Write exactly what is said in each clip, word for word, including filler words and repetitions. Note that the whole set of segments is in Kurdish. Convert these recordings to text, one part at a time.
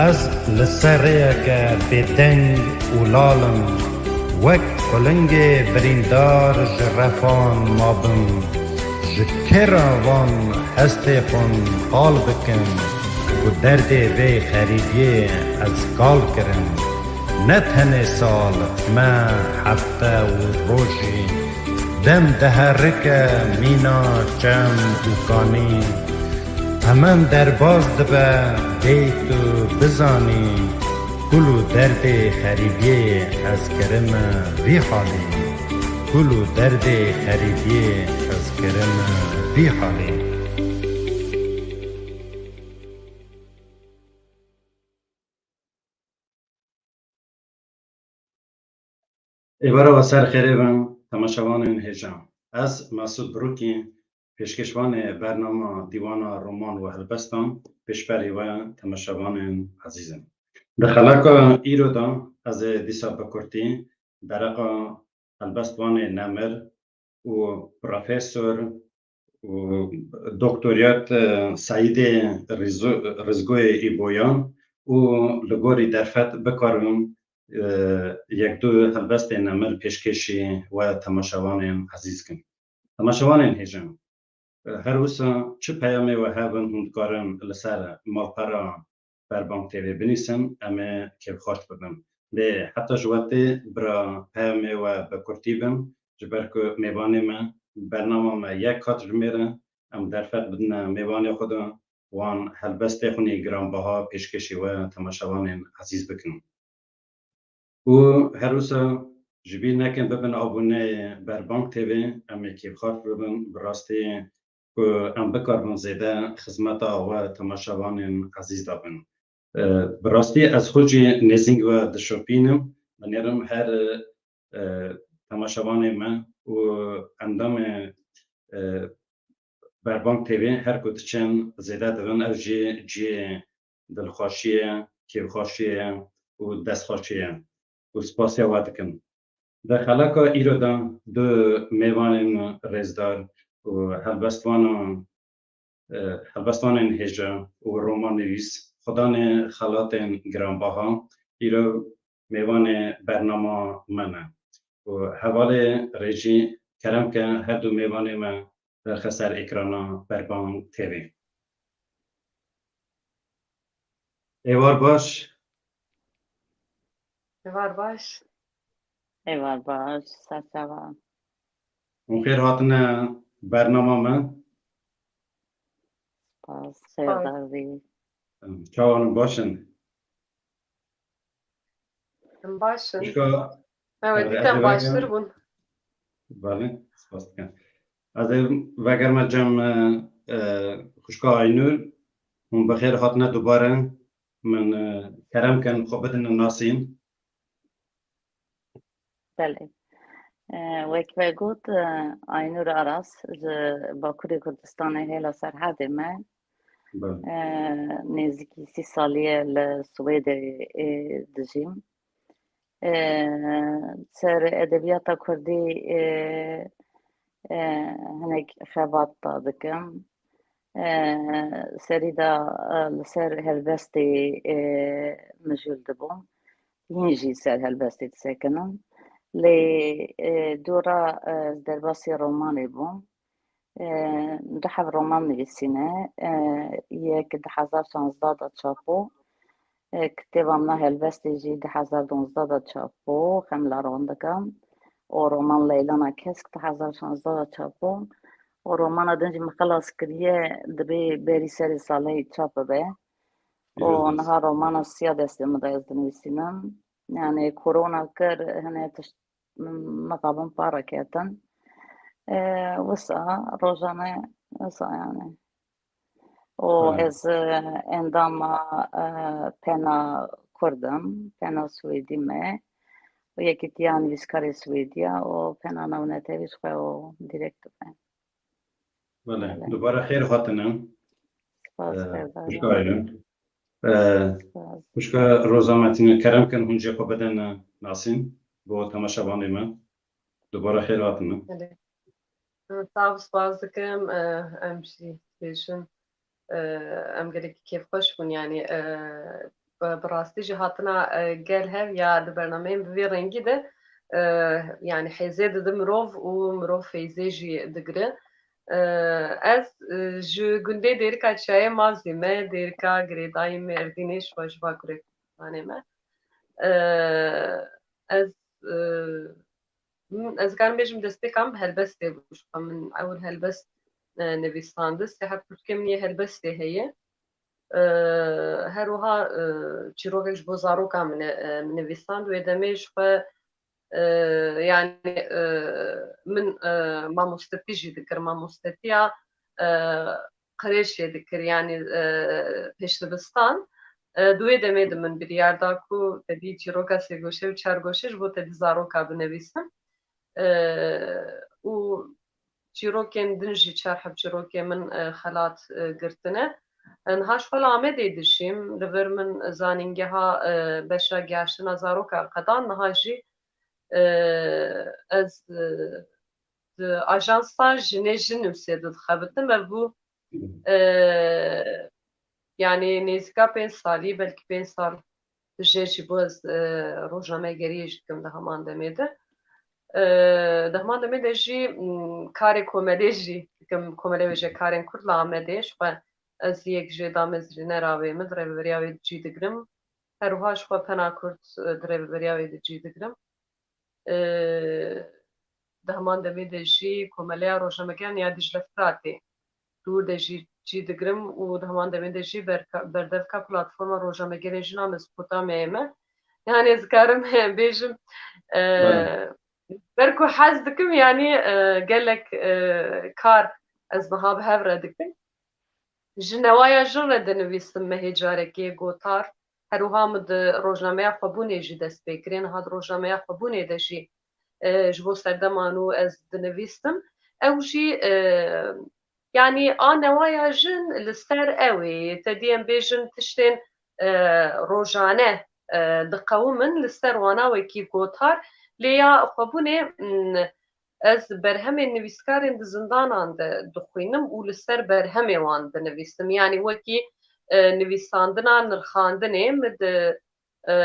Ez li ser rêyeke bêdeng û lal im, wek qulingê birîndar ji refan mabim. Ji kê re van hestê xwe qal bikim, ku derdê vê xerîbiyê ez kal kirim? Ne tenê sal, me hefte û rojî, dem diherike mîna çem û kanî. Hemen derbas dibe, bê tu bizanî, kul û derdê xerîbiyê ez kirime vî halî. Kul û derdê xerîbiyê ez kirime vî halî. Êvara we ser xêrê bin, temaşevanên hêja. Ez Mesûd Birûkî, pêşkêşvanê bernama Dîwana Roman û Helbestan, pêşberî we temaşevanên ezîz im. Di xelaka îro de ez ê dîsa bi kurtî dereqa helbestvanê nemir û profesor û doktoriyat, e, Seîdê Rizo-, Rizgoyê Îboyan û li gorî derfet bikarim, e, yek du helbestên nemir pêşkêşî we temaşevanên ezîz kim. Temaşevanên hêja, e, her wisa çi peyamê we hebin hûn dikarin li ser malpera Berbang T V binîsin, em ê kêfxweş bibin. Lê heta ji wextê bira peyamê we bi kurtî bin, ji ber ku mêvanê me, bernama me yek kat jimêr e, em derfet bidine mêvanê xwe de, wan helbestê xwe nî giranbaha pêşkêşî we temaşevanên ezîz bikin. Û her wisa ji bîr nekin bibin abûneyê Berbang T V, em ê kêfxweş bibin, bi rastî ku em bikaribin zêde xizmeta we temaşevanên ezîz de bin. E, bi rastî ez xwe jî nêzîng we dişopînim, binêrim her, e, temaşevanê me û endamê, e, Berbang T V her ku diçin zêde dibin, ev jî cihê dilxweşiyê, kêfxweşiyê û destxweşiyê û spasiya we dikim. Di xelaka îro de du mêvanên rêzdar û helbestvanan, e, helbestvanên hêja û romannivîs xwedanê xelatên giranbaha îro mêvanê bernama me ne. Û hevalê rêjî kerem ke her du mêvanê me derxe ser ekrana Berbang T V. Êvar baş. Êvar baş. Êvar baş, serçava. Hûn xêr hatine bernama me. Spas, xêr Spas. Darbî. Çawan in, baş in? Em baş in. Xwişka, Ew, e, dîtem ez ê baştir vegerim. Bûn. Belê, spas dikim. Ez ê vegerime cem, e, e, xwişka Aynur. Hûn bi xêr hatine dubare. Min, e, kerem kin xwe bidin nasîn. Belê. E, wek vegot, e, Aynur Aras ji Bakurê Kurdistanê hêla Serhedê me. Belê. E, nêzîkî sî salî ye li Swêdê, e, dijîm. E, ser edebiyata kurdî, e, e, hinek xebat da dikim. E, serî de, e, li ser helbestê, e, mijûl dibûm. Hîn jî ser helbestê disekinim. Lê, e, dora, e, derbasî romanê bûm. E, du heb roman nivîsîne. E, yek du hezar şazdeh de çap bû. E, kitêba min a helbestê jî du hezar duwazdeh de çap bû, Xemla Rondikan. Û roman Leylana Kesk du hezar şazdeh de çap bû. Û romana din jî min xilas kiriye, dibê berî serê salê çap bibe. Û Pîroz bî. Niha romana siya destê min de ez dinivîsînim. Yani korona kir, hene tişt mixabin para ketin. E, wisa rojane wisa yani. Û Belê. Ez, e, endama, e, Pena Kurd im, Pena Swêdî me. Û Yekîtiya Nivîskarê Swêdiya û Pena Navnetewî ji xwe û direkt dibe. Belê. Belê. Dubare xêr hatine. Spas, Ee, xêrdar xwişka be. Aylin. Ee, Spas. Xwişka Roza Metînî, kerem kin hûn jê xwe bidin, e, nasîn bo temaşevanê me. Dubare xêr hatine. Belê. Sax û spas dikim, e, em jî bêjin, e, em gelekî kêfxweş bûn, yanî, e, bi, bi rastî jî hatina, e, gel hev ya di bernameyên bi vê rengî de, e, yanî hêzê dide mirov û mirov feyzê jî digire. E, ez, e, ji gundê Dêrika Çiyayê Mazî me, Dêrika girêdayî Mêrdînê, ji xwe ji Bakurê Kurdistanê me. E, ez, e, Min, ez karim bêjim destpêka min bi helbestê bû. Ji xwe min ewil helbest, e, nivîsandin. Sê heb pirtûkê min yê helbestê heye. E, her wiha, e, çîrokek ji bo zaroka min, e, min nivîsand. Wê demê ji xwe, e, yanî, e, min, e, mamostetî jî dikir. Mamostetiya, e, qirêjê dikir, yanî, e, pêşdibistan. E, di wê demê de min biryar da ku te dî çîroka sêgoşe û çargoşe ji bo te dî zaroka binivîsim. E, û çîrokên din jî çar heb çîrokê min, e, xelat, e, girtine. E, niha ji xwe li Amedê dijîm. Li vir min zanîngeha, e, beşa gihaştina zaroka qedan. Niha jî, e, ez, e, di ajansa Jinê Ji Nûsê de dixebitim. Ev bû, e, yanî nêzîka pênc salî, belkî pênc sal jê jî bû ez, e, rojnamegeriyê jî dikim di heman demê de. E, di heman demê de jî, m, karê komelê jî dikim, Komele Wêjekarên Kurd li Amedê. Ji xwe ez yek jê damezrînera wê me, di rêveberiya wê cî digirim. Her wiha ji xwe Pena Kurd, e, di rêveberiya wê de cî digirim. E, di heman demê de jî Komeleya Rojnamegeran ya Dîcle Firatê dûr de jî cî digirim û di heman demê de jî berka-, berdevka Platforma Rojnamegerên Jinan Mezopotamyayê me. Yani ez karim bêjim, e, Belê. Ber ku hez dikim, yani, e, gelek, e, kar ez niha bi hev re dikim. Ji newaya jin re dinivîsim, me hê carekê gotar. Her wiha min di rojnameya Xwebûnê jî dest pê kirê. Niha di rojnameya Xwebûnê de jî, e, ji bo serdema nû ez dinivîsim. Ew jî, e, yanî a newaya jin li ser ew ê. Te dî em bêjin tiştên, e, rojane, e, diqewimin, li ser wana wekî gotar. Lê ya Xwebûnê, m, ez berhemên nivîskarên di zindanan de dixwînim û li ser berhemê wan dinivîsim. Yanî wekî, e, nivîsandina nirxandinê min di, e,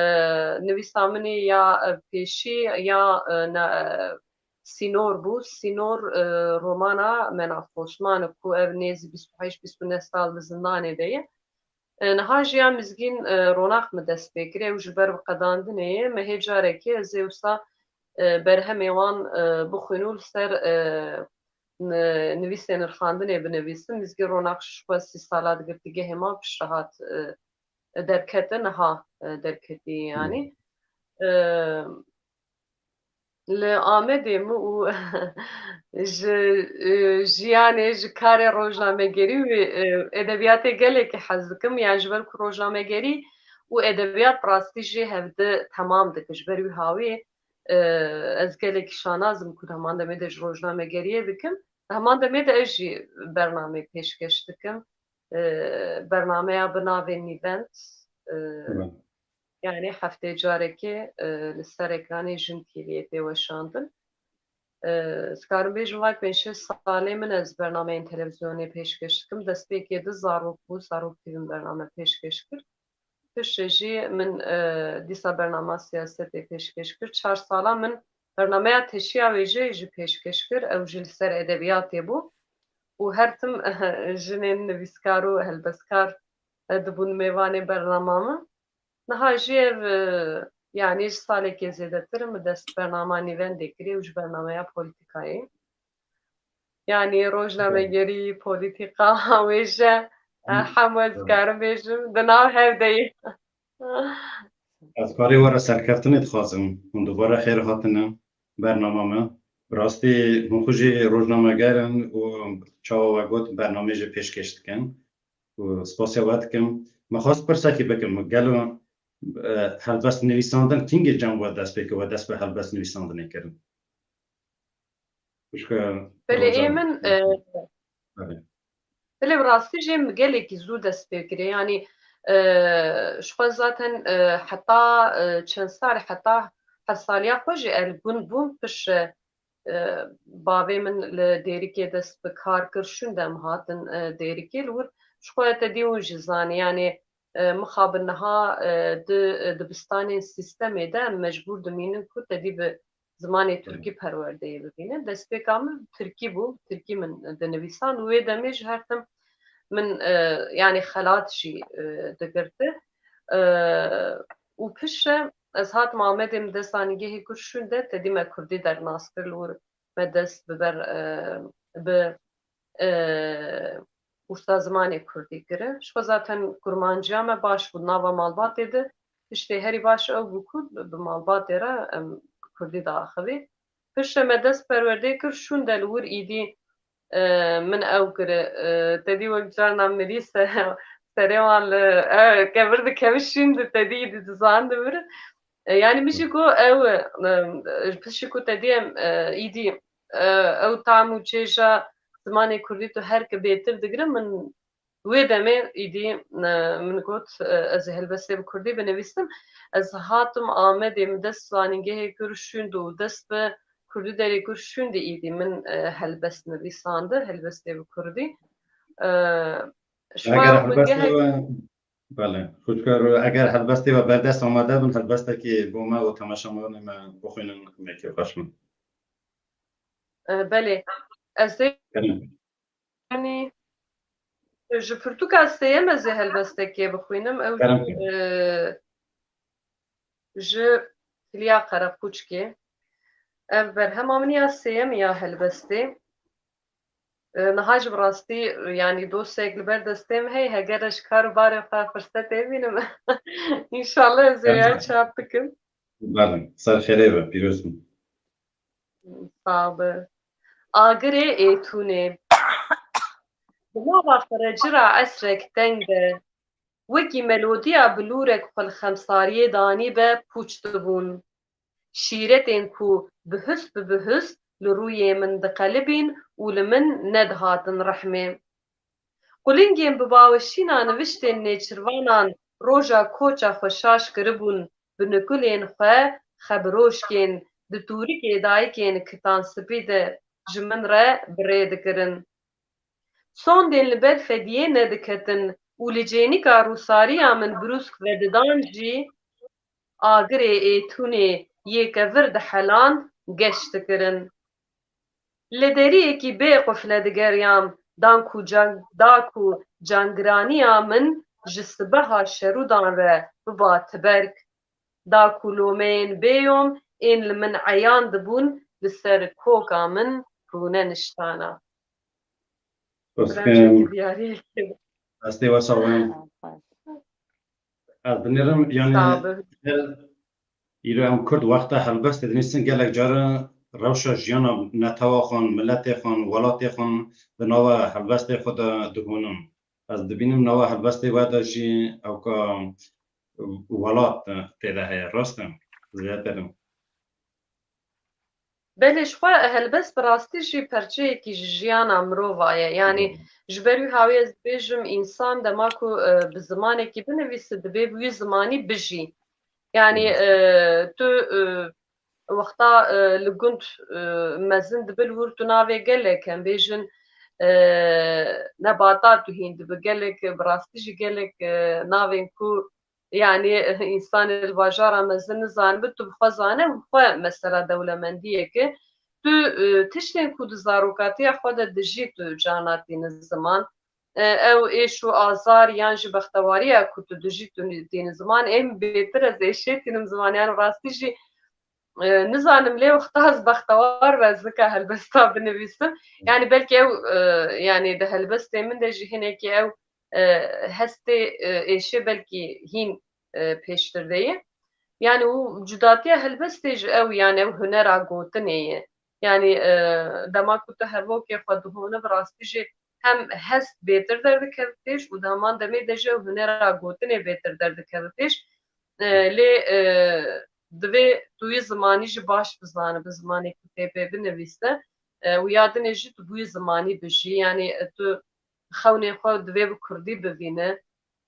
nivîsa min ê ya, e, pêşî ya, e, ne, e, Sînor bû. Sînor, e, romana Menaf Osman e ku ev nêzî bîst û heşt bîst û neh sal di zindanê de ye. E, niha jî ya Mizgîn, e, Ronax min dest pê kir, ew ji ber bi qedandinê ye. Me hê carekê ez ê wisa, e, berhemê wan, e, bixwînim û li ser, e, ni-, nivîsê nirxandinê binivîsim. Mizgîn Ronax ji xwe sî sala digirtî gehê me piştre hat, e, derkete, niha, e, derketî yanî. E, Li Amedê min û ji, e, jiyanê, ji karê rojnamegerî û, e, edebiyatê gelekî hez dikim. Yan ji ber ku rojnamegerî û edebiyat bi rastî jî hevdi temam dikin. Ji ber wî hawî, e, ez gelekî şanaz im ku di heman demê de ji rojnamegeriyê dikim. Di heman demê de ez jî bernameyê pêşkeş dikim. E, bernameya bi navê Nîvend, e, Hı. Yani heftê carekê, e, li ser ekranê Jin T V'yê tê weşandin. E, ez karim bêjim, vak pênc şeş salê min ez bernameyên televîzyonê pêşkeş dikim. Destpêkê di Zarok bû, Zarok T V min bername pêşkeş kir. Piştre jî min, e, dîsa bernama siyasetê pêşkeş kir. Çar sala min bernameya Teşiya Wêjeyê jî pêşkeş kir. Ew jî li ser edebiyatê bû. Û her tim, e, jinên nivîskar û helbestkar, e, dibûn mêvanê bernama min. Niha jî ev, e, yanî ji salekê zêdetir min dest bernama Nîvendê kirî û ji bernameya polîtîkayê. Yanî rojnamegerî, polîtîka, wêje, e, hemû ez dikarim bêjim, di nav hev de ye. Ez karê we re serkeftinê dixwazim. Hûn dubare xêr hatine bernama me. Bi rastî hûn xwe jî rojnameger in û çawa we got bernameyê jî pêşkêş dikin. Û spasiya we dikim. Me xwest pirsekî bikim, gelo, e, helbest nivîsandin kîngê cem we dest pê kir, we dest bi helbest nivîsandinê kirin? Belê, ê min, e, belê, bi rastî jî min gelekî zû dest pê kirê. Yanî, e, ji xwe zaten, e, heta, e, çend salê, heta heft saliya xwe jî ez li gund bûm, piştre, e, bavê min li Dêrikê dest bi kar kir, şûnde em hatin, e, Dêrikê. Li wir ji xwe te dî hûn jî zanî, yanî, e, mixabin niha, e, di, e, dibistanên sîstemê de em mecbûr dimînin ku te dî bi zimanê tirkî perwerdeyê bibînin. Destpêka min tirkî bû, tirkî min dinivîsan û wê demê ji her tim min, e, yanî xelat jî, e, digirti. E, û piştre ez hatim Amedê, min dest zanîngehê kir şûn de, te dî me kurdî dernas kir li wir me dest bi ber, e, bi, e, kursa zimanê kurdî kirin. Ji xwe zaten kurmanciya me baş bû nava malbatê de. Tiştê herî baş ew bû ku bi, bi malbatê re em kurdî diaxivî. Piştre me dest perwerdê kir, şûn de li wir îdî, e, min ew kiri. E, te dî wek carna mirî se-, serê wan li, e, kevir dikeve şûn de te dî îdî dizan dimirin. E, yanî min jî got ew, e, piştî ku te dî em, e, îdî, e, ew tam û çêja zimanê kurdî tu her ki bêtir digire, min wê demê îdî, e, min got, e, ez ê helbestê bi kurdî binivîsim. Ez hatim Amedê, min dest zanîngehê kir şûn de û dest bi kurdî derê kir şûn de îdî min, e, helbest nivîsandi, helbestê bi kurdî. E, ji xwe Eger helbestê xwendegehek we, belê, xwişka ro, eger helbestê we berdest amade bin, helbestekî bo me û temaşevanê me bixwînin, me kêfxweş bin. E, belê. Ez ê Belê. Yanî, ji pirtûka sêyem ez ê helbestekê bixwînim. Ew Kerem jî, kir. e, ji Hiliya Qereqûçkê. Ev berhema min ya sêyem ya helbestê. E, niha jî bi rastî, yanî dostek li ber destê min heye, heger ez ji kar û barê xwe firsetê bînim, înşallah ez ê Kerem. ya çap bikim. Belê, ser xêrê be, pîroz bin. Sax be. Agirê Êtûnê. Di nava xerecira esrek teng de, wekî melodiya bilûrek xwe li xemsariyê danî be pûç dibûn. Şîretên ku bihust bi bihust li rûyê min diqelibîn û li min nedihatin rehmê. Qulingên bi baweşîna niviştên nêçirvanan roja koça xwe şaş kiribûn, bi nikulên xwe xebiroşkên di tûrikê dayikên kitan spî de ji min re bi rê dikirin. Sondên li ber fediyê nediketin û li cênika rûsariya min brûsk vedidan jî, agirê Êtûnê yê kevir diheland, geş dikirin. Li deriyekî bê qufle digeriyam, dan ku can-, da ku cangiraniya min ji sibeha şerûdan re biba tiberk, da ku lomeyên bêyom ên li min eyan dibûn li ser koka min rûne niştana. Osken. Diyariyekê. Estê wesa we. Ez dinêrim, yanî, Sağ ol. Her îro em Kurd wexta helbestê dinîsin, gelek caran rewşa jiyana netewa xwe, miletê xwe, welatê xwe di nava helbestê xwe de dihûnin. Ez dibînim nava helbestê we de jî ewka welat tê de heye, rast e? Zêdetir in. Belê, ji xwe helbest bi rastî jî perçeyekî ji jiyana mirova ye. Yanî, ji ber wî hawî ez dibêjim, însan dema ku, e, bi zimanekî binivîse, divê bi wî zimanî bijî. Yanî, e, tu, e, wexta, e, li gund, e, mezin dibe, li wir tu navê gelek, em bêjin, e, nebata tu hîn dibe. Gelek, bi rastî jî gelek, e, navên ku Yanî, însanê li bajara mezin nizanibe, tu bi xwe zane û xwe mesela dewlemendiyek e. Tu, e, tiştên ku di zarokatiya xwe de dijî tu carna tîne ziman. E, ew êş û azar yan jî bextewariya ku tu dijî tu tîne ziman, êm bêtir ez êşê tînim ziman. Yanî rastî jî, e, nizanim lê wexta ez bextewar be, ez nika helbesta binivîsim. Yanî belkî ew, e, yanî di helbestê min de jî hinekî ew e, hestê, e, êşê belkî hîn, e, pêştir de ye. Yanî û cudatiya helbestê ji ew, yanî ew hunera gotinê ye. Yanî, e, dema ku tu hevokê xwe dihone, bi rastî jî hem hest bêtir derdikeve pêş û di heman demê de jî ew hunera gotinê bêtir derdikeve pêş. E, lê, e, divê tu wî zimanî jî baş bizane, bi zimanê ku tê pê binivîse. E, û ya dinê jî tu bi wî zimanî bijî. Yanî, e, tu xewnên xwe divê bi kurdî bivîne.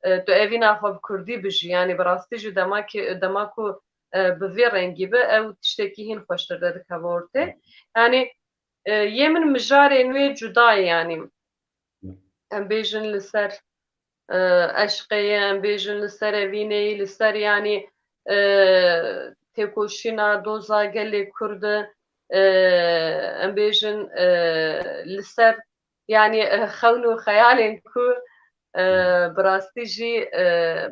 E, tu evîna xwe bi kurdî bijî. Yanî bi rastî jî dema ki, dema ku, e, bi vê rengî be, ew tiştekî hîn xweştir de dikeve ortê. Yanî, e, yê min mijarê nû yê cuda ye, yanî. Em bêjin li ser e, eşqê ye, em bêjin li ser evînê yî, li ser, yanî, e, têkoşîna doza gelê Kurd, e, em bêjin, e, li ser, yanî, e, xewn û xeyalên ku, e, bi rastî jî, e,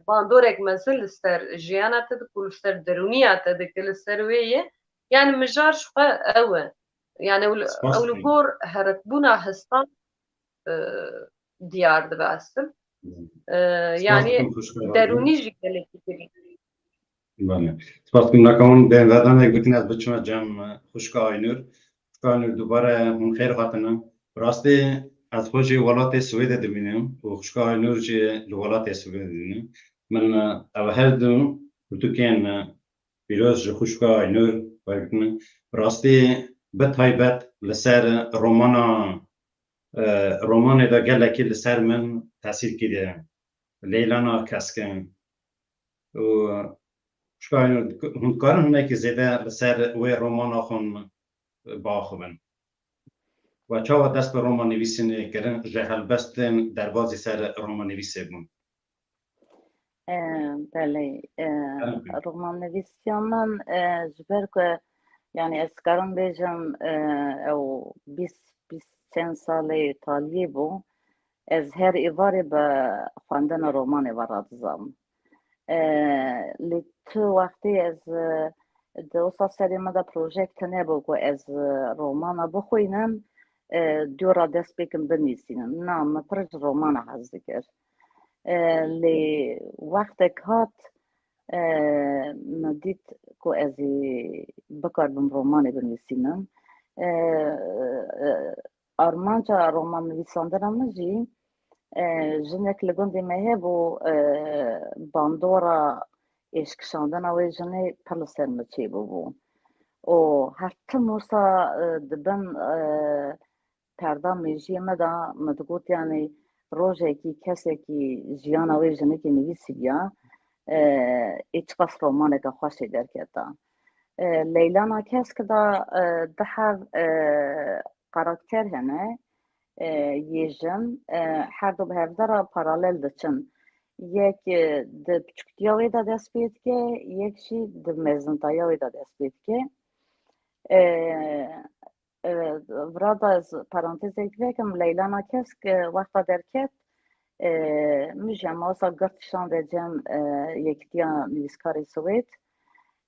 bandorek mezin li ser jiyana te dike û li ser derûniya te dike, li ser wê ye. Yanî mijar ji xwe ew e. Yanî ew li, Spas ew li dikim. gor herikbûna histan, e, diyar dibe esil. E, Spas yanî dikim xwişka Razo. derûnî jî gelekî girîng. Belê. Spas dikim, naka hûn dên vedan, ê gotin ez biçime cem, e, xwişka Aynur. Xwişka Aynur, dubare hûn xêr hatine. Bi rastî ez xwe jî welatê Swêdê dibînim û xwişka Aynur jî li welatê Swêdê dibînim. Min, e, ev her du pirtûkên, e, pîroz ji xwişka Aynur wergirtine. Bi rastî bi taybet li ser romana, e, romanê de gelekî li ser min tesîr kiriye. Leylana Kesk e. Û xwişka Aynur, hûn dikarin hinekî zêde li ser wê romana xwe biaxivin? We çawa dest bi romannivîsînê kirin, ji helbestên derbazî ser romannivîsê bûn? E, belê, e, Belê. Romannivîsiya min, e, ji ber ku, yanî ez karim bêjim, e, ew bîst, bîst çend salê taliyê bû, ez her êvarê bi xwendina romanê ve radizam. E, lê tu wextê ez, e, di wisa serê min de projek tune bû ku ez, e, romana bixwînim, e, dû re dest pê kim binivîsînim. Na, min pir ji romana hez dikir. E, lê wextek hat, e, min dît ku ez ê bikaribim romanê binivîsînim. E, e, armanca roman nivîsandina min jî, e, jinek li gundê me hebû, e, bandora êşkişandina wê jinê pir li ser min çêbûbû. Û her tim wisa, e, di bin, e, perda mêjiyê me de min digot, yanî rojekî kesekî jiyana wê jinikê nivîsîbiya, e, ê çiqas romaneke xweş ê derketa. E, Leylana Kesk de, e, du heb, e, karakter hene, e, yê jin, e, her du bi hevde re paralel diçin. Yek, e, di piçûktiya wê de dest pê dike, yek jî di mezintaya wê de dest pê dike. E, e, Vira de ez parantezek vekim, Leylana Kesk, e, wexta derket, e, min jî hema wisa girt şande cem, e, Yekîtiya Nivîskarê Swêd.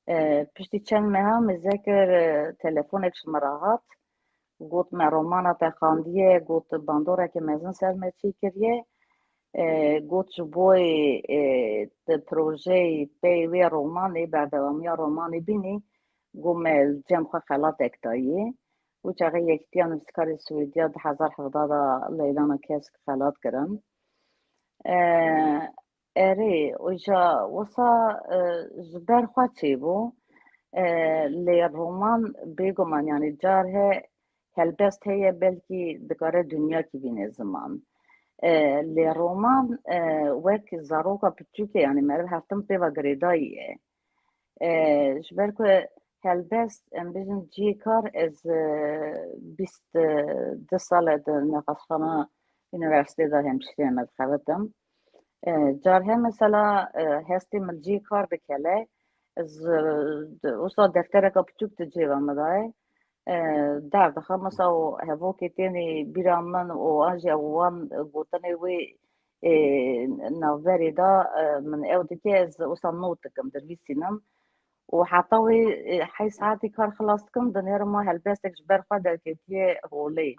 E, piştî çend meha mêze kir, e, telefonek ji min re hat. Got, me romana te xandiye, got, bandoreke mezin ser me çêkiriye. E, got, ji bo, e, tu projeyê pey wê romanê, berdewamiya romanê bînî, got, me li cem xwe xelatek daye. Û çaxê Yekîtiya Nivîskarê Swêdiya du hezar hevdeh de Leylana Kesk xelat kirin. E, Erê, û ja wisa, e, ji ber xwe çêbû. E, lê roman bêguman, yanî car he helbest heye, belkî dikare dinyakî bîne ziman. E, lê roman, e, wek zaroka piçûkê, yanî meriv her tim pê ve girêdayî ye. E, ji ber ku helbest, em bêjin cihê kar, ez, e, bîst du sal e di nexweşxana unîversîtê de hemşîrê me dixebitim. E, car he mesela, e, hestê min cihê kar dikele, ez, e, di, wisa deftereka piçûk di cêva min de ye. E, derdixim, mesela û hevokê tênê bîra min û an jî wan gotinê wê, e, navberê de, e, min ew dike, ez wisa not dikim, dirivîsînim. Û heta wê, e, heyv saetî kar xilas dikim, dinêrim ma helbestek ji ber xwe derketiye holê.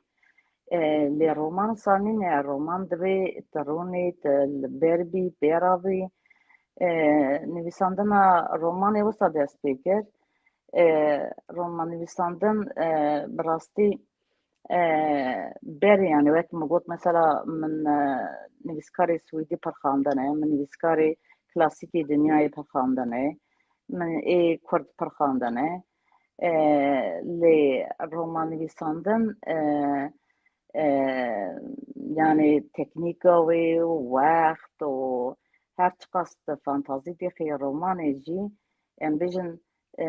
E, lê roman wisa nîne, roman divê tu rûnî, tu li ber bî, pê re bî. E, nivîsandina romanê wisa dest pê kir. E, roman nivîsandin, e, bi rastî, e, berê, yanî wek min got, mesela min, e, nivîskarê Swêdî pir xandine, min nivîskarê klasîkê dinyayê pir xandine, min ê Kurd pir xandine. E, lê roman nivîsandin, e, e, yanî teknîka wê û wext û her çiqas tu fantazî dixî romanê jî, em bêjin, e,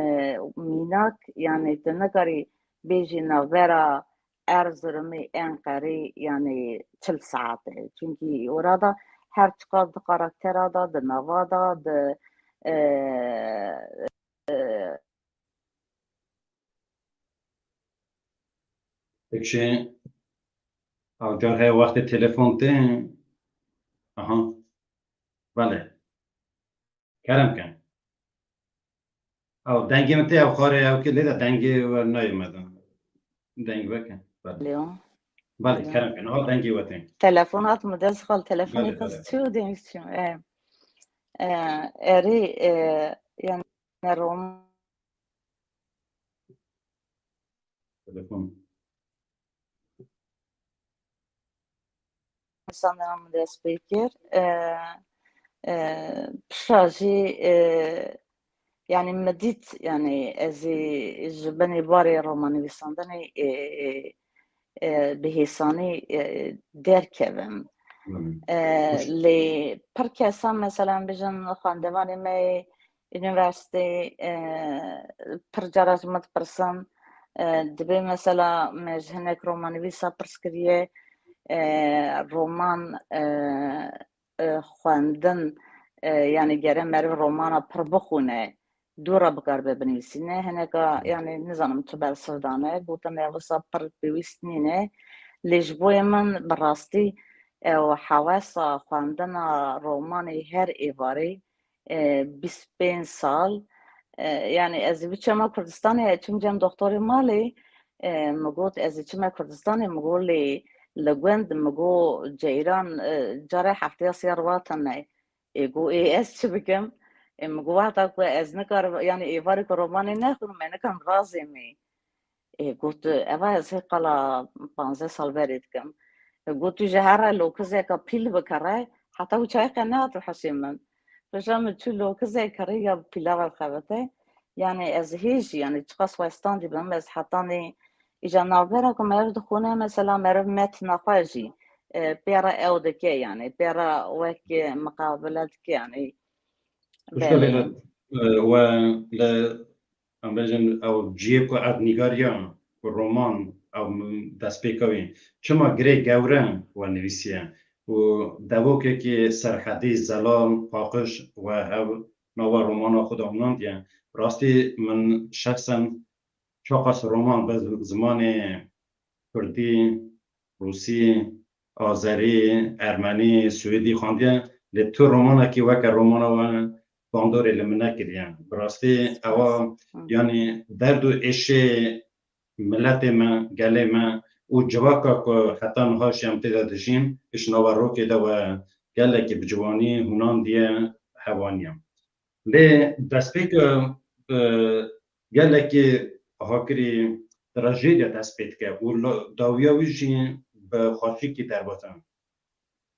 mînak, yanî tu nikarî bêjî navbera Erzurumê Enqerê, yanî çil saet e. Çunkî orada her çiqas di karaktera de, di nava de, di, e, e, Peki, ew car heye wextê telefon tê. Aha. Belê. Kerem ke. Ew dengê min tê, ew xarê ew kê lê de dengê we nayê me de. Deng veke. Belê. Leo. Belê, kerem ke. Niha dengê we tê. Telefonat mi dest xal, telefonê Belê, xas belê. çi û demiştim. E, e, erê, e, yani Rom Telefon. sanırım dest pê kir. E, e, pişa jî, e, yani me dît, yani ez ê ji binê barê romanivîsandinê, e, e, e, bi hêsanî, e, derkevim. Hmm. E, Hoş. Lê pir kesan, mesela, em bêjin xwendevanê me yê unîversîteyê, e, pir cara ji min dipirsin, e, dibê, mesela, me ji hinek romanivîsa pirs kiriye, e, roman, e, e, xwendin, e, yani gere meriv romana pir bixwîne, dû re bikaribe binivîsîne. Hineka, yani nizanim çi bersiv dane, gotin ev wisa pir pêwîst nîne. Lê ji bo yê min bi rastî ew hewesa xwendina romanê her êvarê, e, bîst pênc sal, e, yani ez ê biçema Kurdistanê, çim cem doktorê malê, e, min got ez ê çime Kurdistanê, min got lê li gund, min got ceyran, e, care hefteya sê re tune. Ê got, ê ez çi bikim? Ê min got, wexta ku ez nikarim, yani êvarê ku romanê nexwînim, me nikim razê me. Ê got, eva ez hê qala panzdeh sal berê dikim. Ê got, tu ji here lokizeka pîl bikere, heta û çayê qe nehat û hişê min. Pişa min çû lokizek kerîga pîla ve xebite. Yani ez hê jî, yani çiqas westandî bim, ez hetanî îca navbera ku meriv dixwine, mesela meriv metna xwe jî, e, pê re ew dike, yani pê re wek, e, miqabile dike, yani. Tişta lê, e, we li, em bêjin, ew cihê ku ev nîgariya ku roman ew destpêka wî, çima girê gewre we nivîsiye û devokekî serhedî, zelal, paqij we hev nava romana xwe de hunandiye? Rastî min şexsen çiqas roman bi zimanê kurdî, rûsî, azerî, ermenî, swêdî xwendiye, lê tu romanekî weke romana we bandorê li min nekiriye. Bi rastî ewa, yanî derd û êşê miletê me, gelê me û civaka ku heta niha jî em tê de dijîn, ji nava rokê de we gelekî bi ciwanî hûnandiye, hevaniye. Lê destpêka, e, gelekî hakirî trajediya dest pê dike û lo-, dawiya wî jî bi xweşikî derbas e.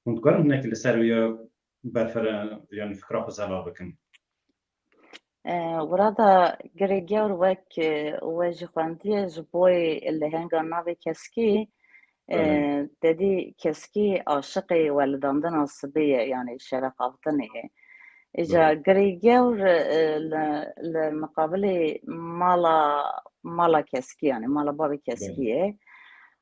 Hûn dikarin hinekî li ser wî ya berfireh, yanî fikra xwe zelal bikin? E, wira da girê gewr wek, e, we jî xwendiye ji bo lehengê navê keskî, e, Belê. Te dî keskî aşiqê welidandina sibê ye, yani şeveqavtinê ye. Îca Belê. Girê gewr, e, li, li miqabilê mala, mala keskî, yani mala bavê keskî Belê. Ye.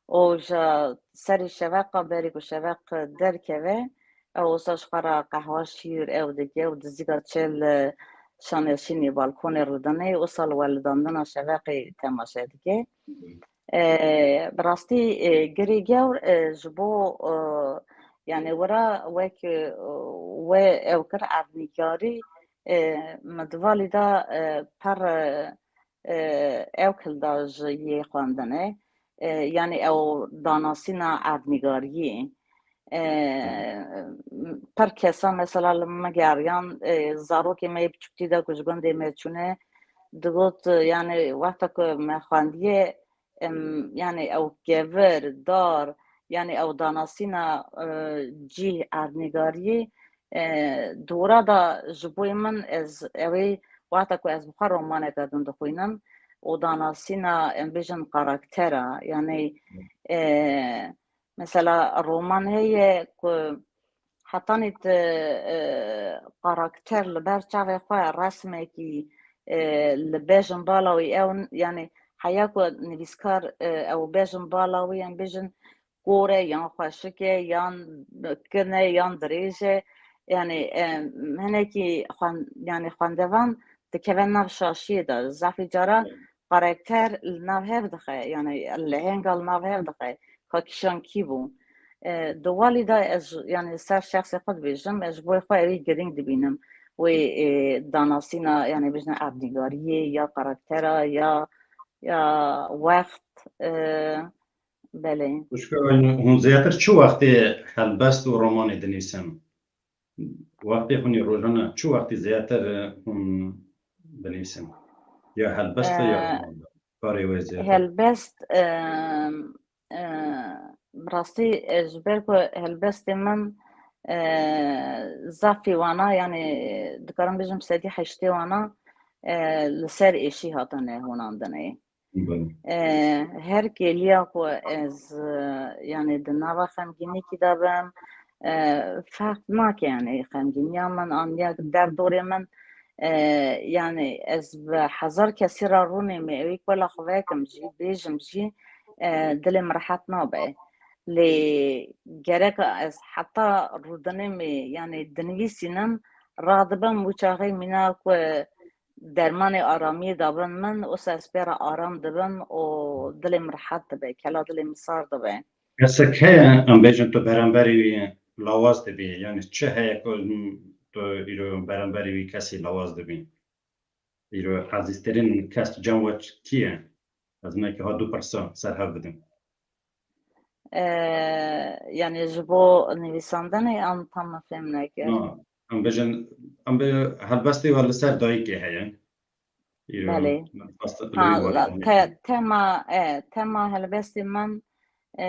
Û ji serî şeveqa berî ku şeveq derkeve, ew wisa ji xwe re qehwa şîr ew dike û dizîka çel, e, şaneşînê balkonê ridinê û wisa li welidandina şeveqê temaşe dike. E, bi rastî, e, girê gewr, e, ji bo, e, yani wira wek, e, we ew kir erdnîgarî, e, min di valî de, e, per, e, e, ew kilda ji yê xwendinê, e, yani ew danasîna erdnîgariyê. E, per kesa mesela li min geriyan, e, zarokê me yê biçûktî de ku ji gundê me çûne, digot, yani wexta ku me xwendiye, em, yani ew kevir, dar, yani ew danasîna, e, cîh erdnîgariyê, e, dora da ji bo min ez ew ê wexta ku ez bi xwe romaneke din dixwînim û danasîna, em bêjin, karaktera, yani, e, mesela roman heye ku hetanî tu, e, karakter li ber çavê xwe resmekî, e, li bêjin bala wî ew, yani heya ku nivîskar, e, ew bêjin bala wî, em bêjin kor e, yan xweşik e, yan kin e, yan dirêj e. Yani, e, hinekî xwen-, yani xwendevan dikeve nav şaşiyê de. Zafî cara karakter li nav hev dixe, yani lehenga li nav hev dixe, ka kîjan kî bû. E, di walî de ez, yani ser şexsê xwe dibêjim, ez ji bo xwe ewî girîng dibînim. Wê, e, danasîna, yani bêjin erdnîgariyê ya karaktera ya, ya wext, e, belê. Xwişka, hûn zêdetir çi wextê helbest û romanê dinivîsin? Wextê xwe nî rojane çi wextê zêdetir hûn dinivîsin? Ya helbest e ya Ee, roman e? Karê wê zêdetir. Helbest, e, e, bi rastî, e, ji ber ku helbestê min, e, zafî wana, yani dikarim bêjim sedî heştê wana, e, li ser êşî hatine hûnandinê. Belê. E, her kêliya ku ez, e, yani di nava xemgînîkî de bim, e, ferq nake, yani xemgîniya min an ya derdorê min, e, yani ez bi hezar kesî re rûnêm, ewî ku la xwe vekim jî, bêjim jî, e, dilê min rehet nabe. Lê gereka ez heta rûdinêm, yani dinivîsînim, radibim wî çaxê mîna ku dermanê aramiyê dabin min, wisa ez pê re aram dibim û dilê min rehet dibe, kela dilê min sar dibe. Kesek heye, em bêjin tu beramberî wî lawaz dibî, yani çi heye ku tu îro beramberî wî kesî lawaz dibî? Îro ezîztirîn kes cem we kî ye? Ez hinekî ha du pirsa ser hev bidim. E, yani ji bo nivîsandinê an tam min fêm nekir. Na, em bêjin, em bê helbestê we li ser dayikê heye. Îro Belê. min xwest Ha, li were la, tenê te-, tema, e, tema helbestê min, e,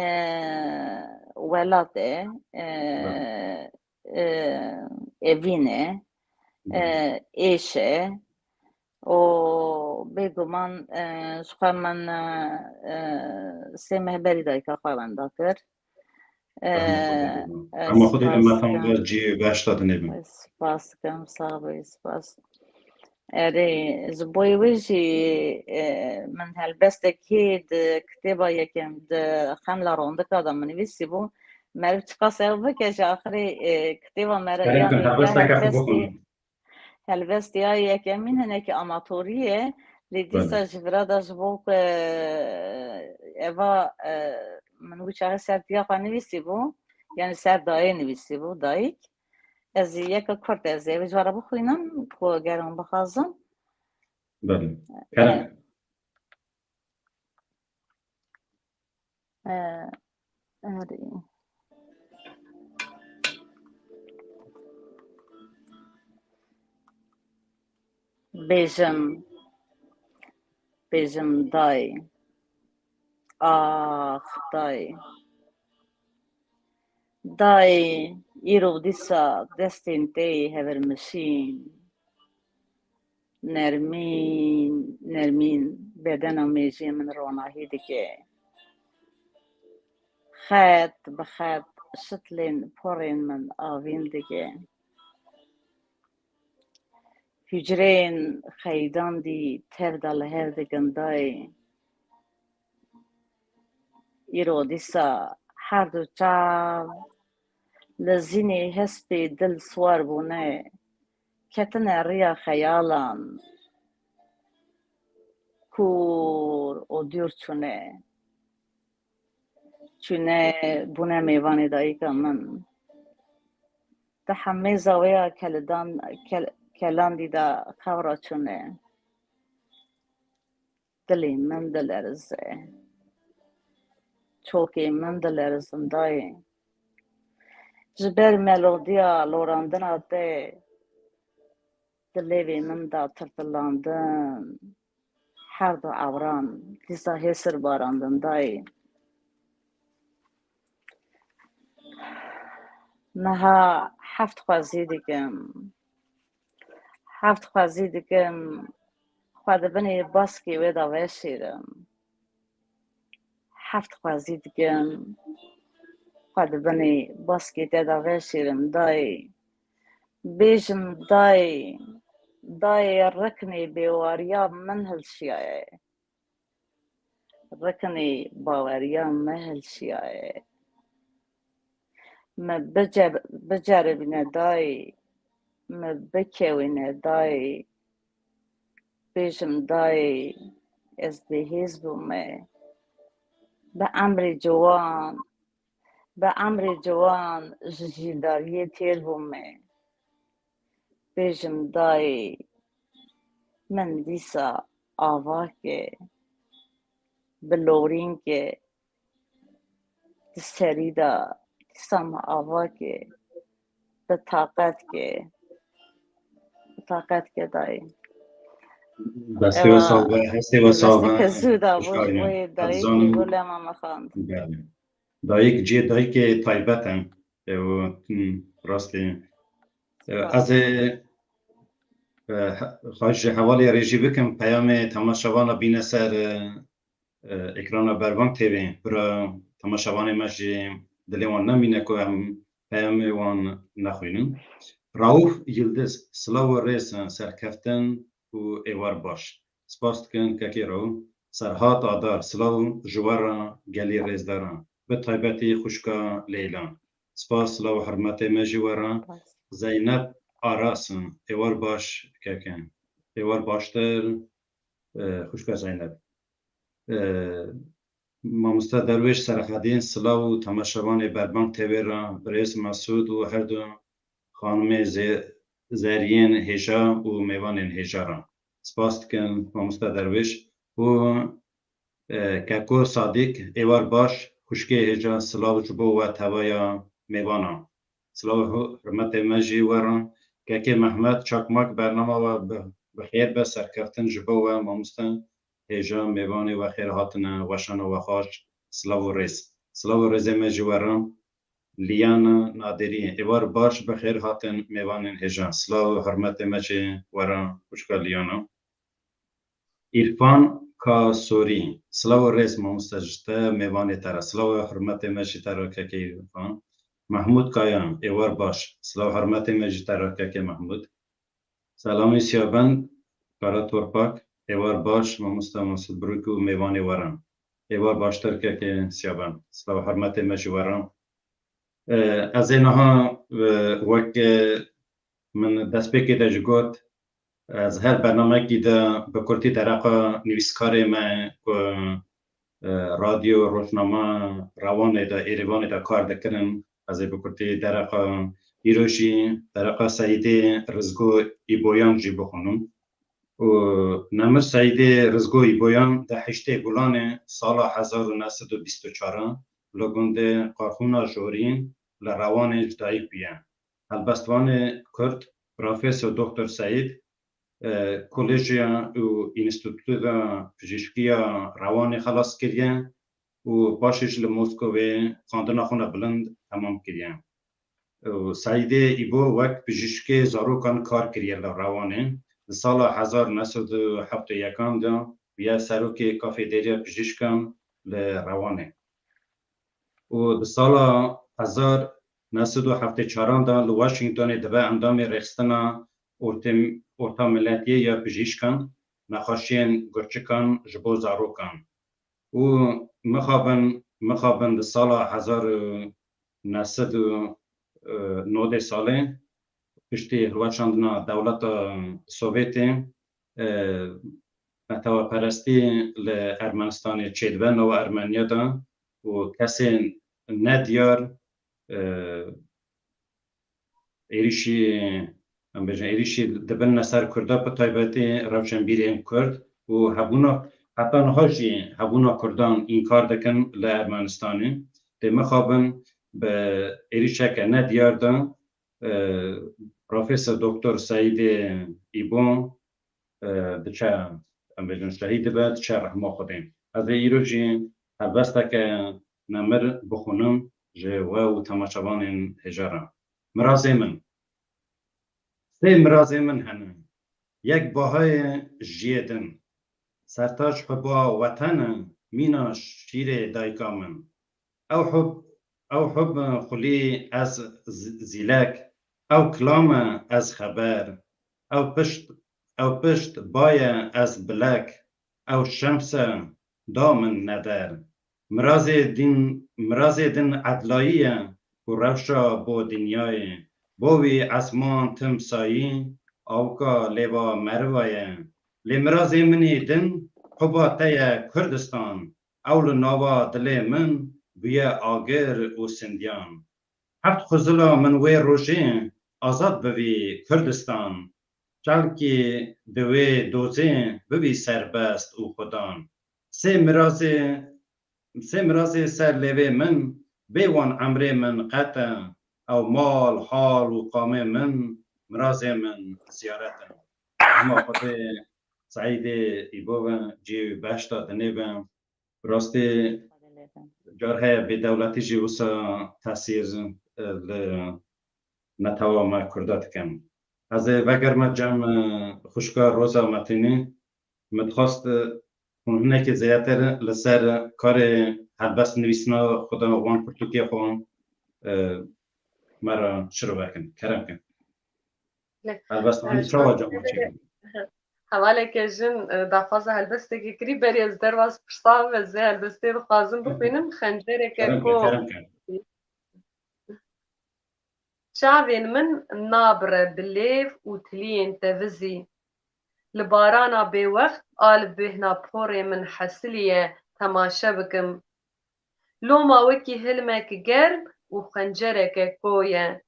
welat e, e, Belê. e, evîn e, e, Belê. êş e. û bêguman, e, ji xwe min, e, e, sê meh berî dayika xwe wenda kir. E, Rehma Xwedê bê. e, Rehma Xwedê, spas em dikim. Xwedê cî behişta dinê bin. Spas dikim, sax bî, spas. Erê, ji bo wê jî, e, min helbestekî di kitêba yekem, di Xemla Rondika de min nivîsî bû. Meriv çiqas ew bike, ji axirê, e, kitêba me re Kerem ya kin, rêya helbesteke xwe helbestî bixwin. Helbestiya yekemîn hinekî amatorî ye, lê Belê. dîsa ji vira de ji bo ku, e, eva, e, min wî çaxê ser diya xwe nivîsî bû, yani ser dayê nivîsî bû, dayik. Ez ê yeka kurt ez ê ji we re bixwînim ku ger hûn bixwazin. Belê. E, Kerem. E, erê. Bêjim, bêjim day. Ax, day. Day, îro dîsa destên te yê hevirmişîn. Nermîn, nermîn bedena mêjê min ronahî dike. Xet bi xet şitlên porên min avîn dike. Hucreyên xeydan dî tev de li hev dikin dayê. Îro dîsa her du çav li zînê hespê dil siwar bûne, ketine riya xeyalan, kûr û dûr çûne. Çûne bûne mêvanê dayika min. Di hemê zaweya kelidan, kel-, kelandî de xew ra çûne. Dilê min dilerize. Çokê min dilerizin dayê. Ji ber melodiya lorandina te di lêvê min de tirtilandin. Her du ewran dîsa hêsir barandin dayê. Niha heft xwezî dikim. Heft xwezî dikim. Xwe di binê baskê wê de veşêrim. Heft xwezî dikim. Xwe di binê baskê te de veşêrim dayê. Bêjim dayê, dayê riknê bêwariya min hilşiyaye. Riknê baweriya me hilşiyaye. Me bice-, biceribîne dayê, me bikewîne dayê, bêjim dayê, ez bêhêz bûme. Bi emrê ciwan, bi emrê ciwan ji jîndariyê têr bûme. Bêjim dayê, min dîsa ava ke, bi lorîn ke, di serî de dîsa min ava ke, bi taqet ke, bi taqet ke dayê. Destê we Ewa, sax be, hestê we sax be. Desteke zû da bû ji bo yê dayikê, bo lema me xwend. Belê. Dayik cihê dayikê taybet e. Ew, hmm, rastê. E, Spas. Ez ê, e, he-, xwahiş ji hevalê re jî bikim, peyamê temaşevana bîne ser, e, e, ekrana Berbang T V. Bira temaşevanê me jî dilê wan nemîne ku em peyamê wan nexwînin. Rauf Yildiz, silav û rêz, serkeftin û êwar baş. Spas dikin kekê Rauf. Serhat Adar, silav ji we re gelî rêzdaran. Bi taybetî xwişka Leyla. Spas, silav û hurmetê me jî we re. Spas. Zeynep Aras, êwar baş keke. Êwar baştir, e, xwişka Zeynep. E, Mamoste Derwêş Serhedîn, silav û temaşevanê Berbang T V re, birêz Mesûd û her du xanimê Zê-, Zeriyên hêja û mêvanên hêja re. Spas dikin, mamoste Derwêş. Û, e, Keko Sadîk, êwar baş, xwişkê hêja, silav ji bo we tevaya mêvana. Silav û hurmetê me jî we re. Kekê Mehmet Çakmak, bernama we bi, bi xêr be, serkeftin ji bo we, mamoste hêja, mêvanê we xêr hatine, weşana we xweş, silav û rêz. Silav û rêzê me ji we re. Liyana Nadirî, êwar baş, bi xêr hatin mêvanên hêja. Silav û hurmetê me jî we re, xwişka Liyana. Îrfan Kasorî, silav û rêz mamoste ji te, mêvanê te re. Silav û hurmetê me jî te re kekê Îrfan. Mehmûd Kaya, êwar baş. Silav hurmetê me jî te re kekê Mehmûd. Selamê Siyabend, Kara Torpak, êwar baş, mamoste Mesûd Birûk û mêvanê we re. Êwar baştir kekê Siyabend. Silav hurmetê me jî we re. E, ez ê niha, e, wek, e, min destpêkê de jî got, ez her bernamekî de bi kurtî dereqa nivîskarê me ku, e, radyo, rojnama Rewanê de, Êrîvanê de kar dikirin, ez ê bi kurtî dereqa îro jî, dereqa Seyîdê Rizgo Îboyan jî bixwînim. Û Nemir Seyîdê Rizgo Îboyan di heştê Gulanê sala hezar û neh sed û bîst û çar li gundê Qarxûna Jorîn li Rewanê ji dayik bûye. Helbestvanê Kurd, Profesor Doktor Seyîd, e, Kolejiya û Înstîtuta Pijîşkiya Rewanê xelas kiriye û paşê jî li Moskovê xwendina xwe ne bilind temam kiriye. Û Seîdê Îbo wek pijîşkê zarokan kar kiriye li Rewanê. Di sala hezar neh sed û heftê û yekan de bûye serokê kafeterya pijîşkan li Rewanê. Û di sala hezar neh sed û heftê û çaran de li Washingtonê dibe endamê Rêxistina Ortê-, Ortamilletiyê ya Pijîşkan, Nexweşiyên Gurçikan ji bo Zarokan. Û mixabin, mixabin di sala hezar û neh sed û nodê salê, piştî hilweşandina dewleta Sovyetê, e, neteweperestî li Ermenistanê çêdibe, nava Ermeniya de, û kesên nediyar, e, êrîşî, em bêjin, êrîşî dibin ser Kurda, bi taybetî rewşenbîrên Kurd û hebûna, heta niha jî hebûna Kurdan înkar dikin li Ermenistanê. Tê mixabin bi êrîşeke nediyar de, e, Profesor Doktor Seîdê Îbo, e, diçe, em bêjin, şehîd dibe, diçe rehma Xwedê. Ez ê îro jî helbesteke nemir bixwînim ji we û temaşevanên hêja re. Mirazê min. Sê mirazê min hene. Yek bahayê jiyê din. Sertac huba weten e, mîna şîrê dayika min. Ew hub, ew hub xulî ez z-, zîlek, ew kilam e ez xeber, ew pişt, ew pişt baye ez bilek, ew şems e da min neder. Mirazê din, mirazê din edlayî ye, ku rewşa bo dinyayê, bo wî esman tim sayî, awka lêva meriva ye. Lê mirazê min ê din quba te ye Kurdistan, ew li nava dilê min bûye agir û sindiyan. Heft xuzila min wê rojê azad bivî Kurdistan, çelkî di wê dozê bivî serbest û xudan. Sê mirazê, sê mirazê ser lêvê min, bê wan emrê min qet e, ew mal, hal û qamê min, mirazê min ziyaret in. Hema Xwedê Seîdê Îbo be, cihê wî behşta dinê be. Bi rastî car heye bêdewletî jî wisa tesîr, e, li netewa me Kurda dikin. Ez ê vegerime cem, e, xwişka Roza Metînî. Min dixwest, e, hûn hinekî zêdetir li ser karê helbest nivîsina xwe de wan pirtûkê xwe, e, me re şiro vekin. Kerem kin. Lê, Helbest e, anî ji çawa wan cem çêkir? Hevaleke jin, e, daxwaza helbestekê kirî, berî ez derbas pirsa bim, ez ê helbestê dixwazim bixwînim, Xencereke Kerem kin, ko. Kerem kin. Çavên min nabire bi lêv û tiliyên tevizî. Li barana bêwext a li bêhna porê min hesiliye temaşe bikim. Loma wekî hilmek germ û xencereke ko ye.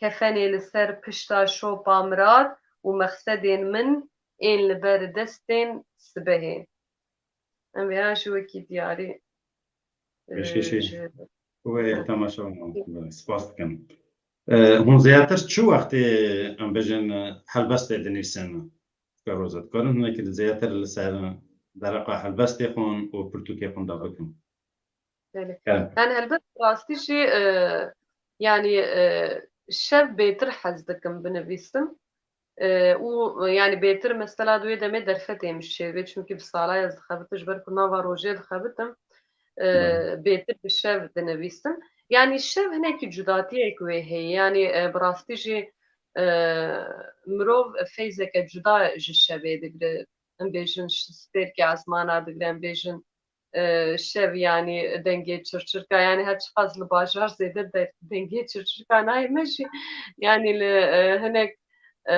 Kefenê li ser pişta şopa mirad û mexsedên min ên li ber destên sibehê. Em vêya jî wekî diyarî, Pêşkêşî e, ji wê temaşevan spas dikim. E, hûn zêdetir çi wextê, em bêjin, e, helbestê dinivîsin? Ka Roza, dikarin hinekî zêdetir li ser dereqa helbestê xwe û pirtûkê xwe de bikin? Belê. Kerem. Yani helbet rastî jî, e, yani, e, şev bêtir hez dikim binivîsim. E, û, yani bêtir mesela di wê demê derfetê min çêbê, çimkî bi sala ez dixebitim, ji ber ku nava rojê dixebitim, e, Belê. bêtir bi şev dinivîsim. Yani şev hinekî cudatiyek wê heye. Yani, e, bi rastî jî, e, mirov feyzeke cuda ji şevê digire. Em bêjin ş-, stêrkê ezmana digire, em bêjin, e, şev, yani dengê çirçirka, yani her çiqas li bajar zêde de-, dengê çirçirka nayê me jî, yani li, e, hinek, e,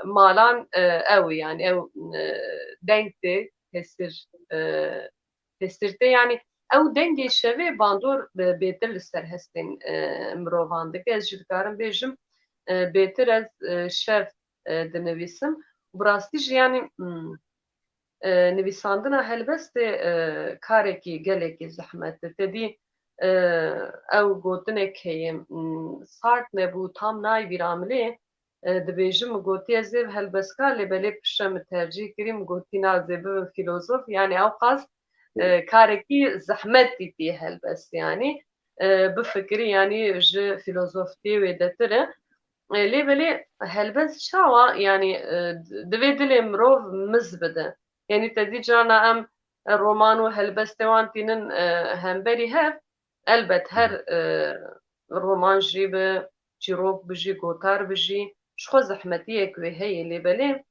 malan, e, ew, yani ew, e, deng tê tesîr, e, tesîr tê, yani ew dengê şevê bandor bi-, bêtir li ser hestên, e, mirovan dike. Ez jî dikarim bêjim, e, bêtir ez, e, şev, e, dinivîsim. Bi rastî jî, yani, hmm, e, nivîsandina helbestê, e, karekî gelekî zehmet e. Te dî, e, ew gotinek heye, m, Sartre bû, tam nayê bîra min lê, e, dibêjim, min gotî ez ê helbestkar, lê belê piştre min tercîh kirî, min gotî na, ez ê bibim fîlozof. Yani ew qas, e, karekî zehmet dîtî helbest, yani, e, bifikirî, yani ji fîlozoftiyê wêdetir e. E, lê belê helbest çawa, yani, e, divê dilê mirov miz bide. Yani te dî carna em, e, roman û helbestê wan tînin, e, hemberî hev, elbet her, e, roman jî bi, çîrok bi jî, gotar bi jî, ji xwe zehmetiyek wê heye, lê belê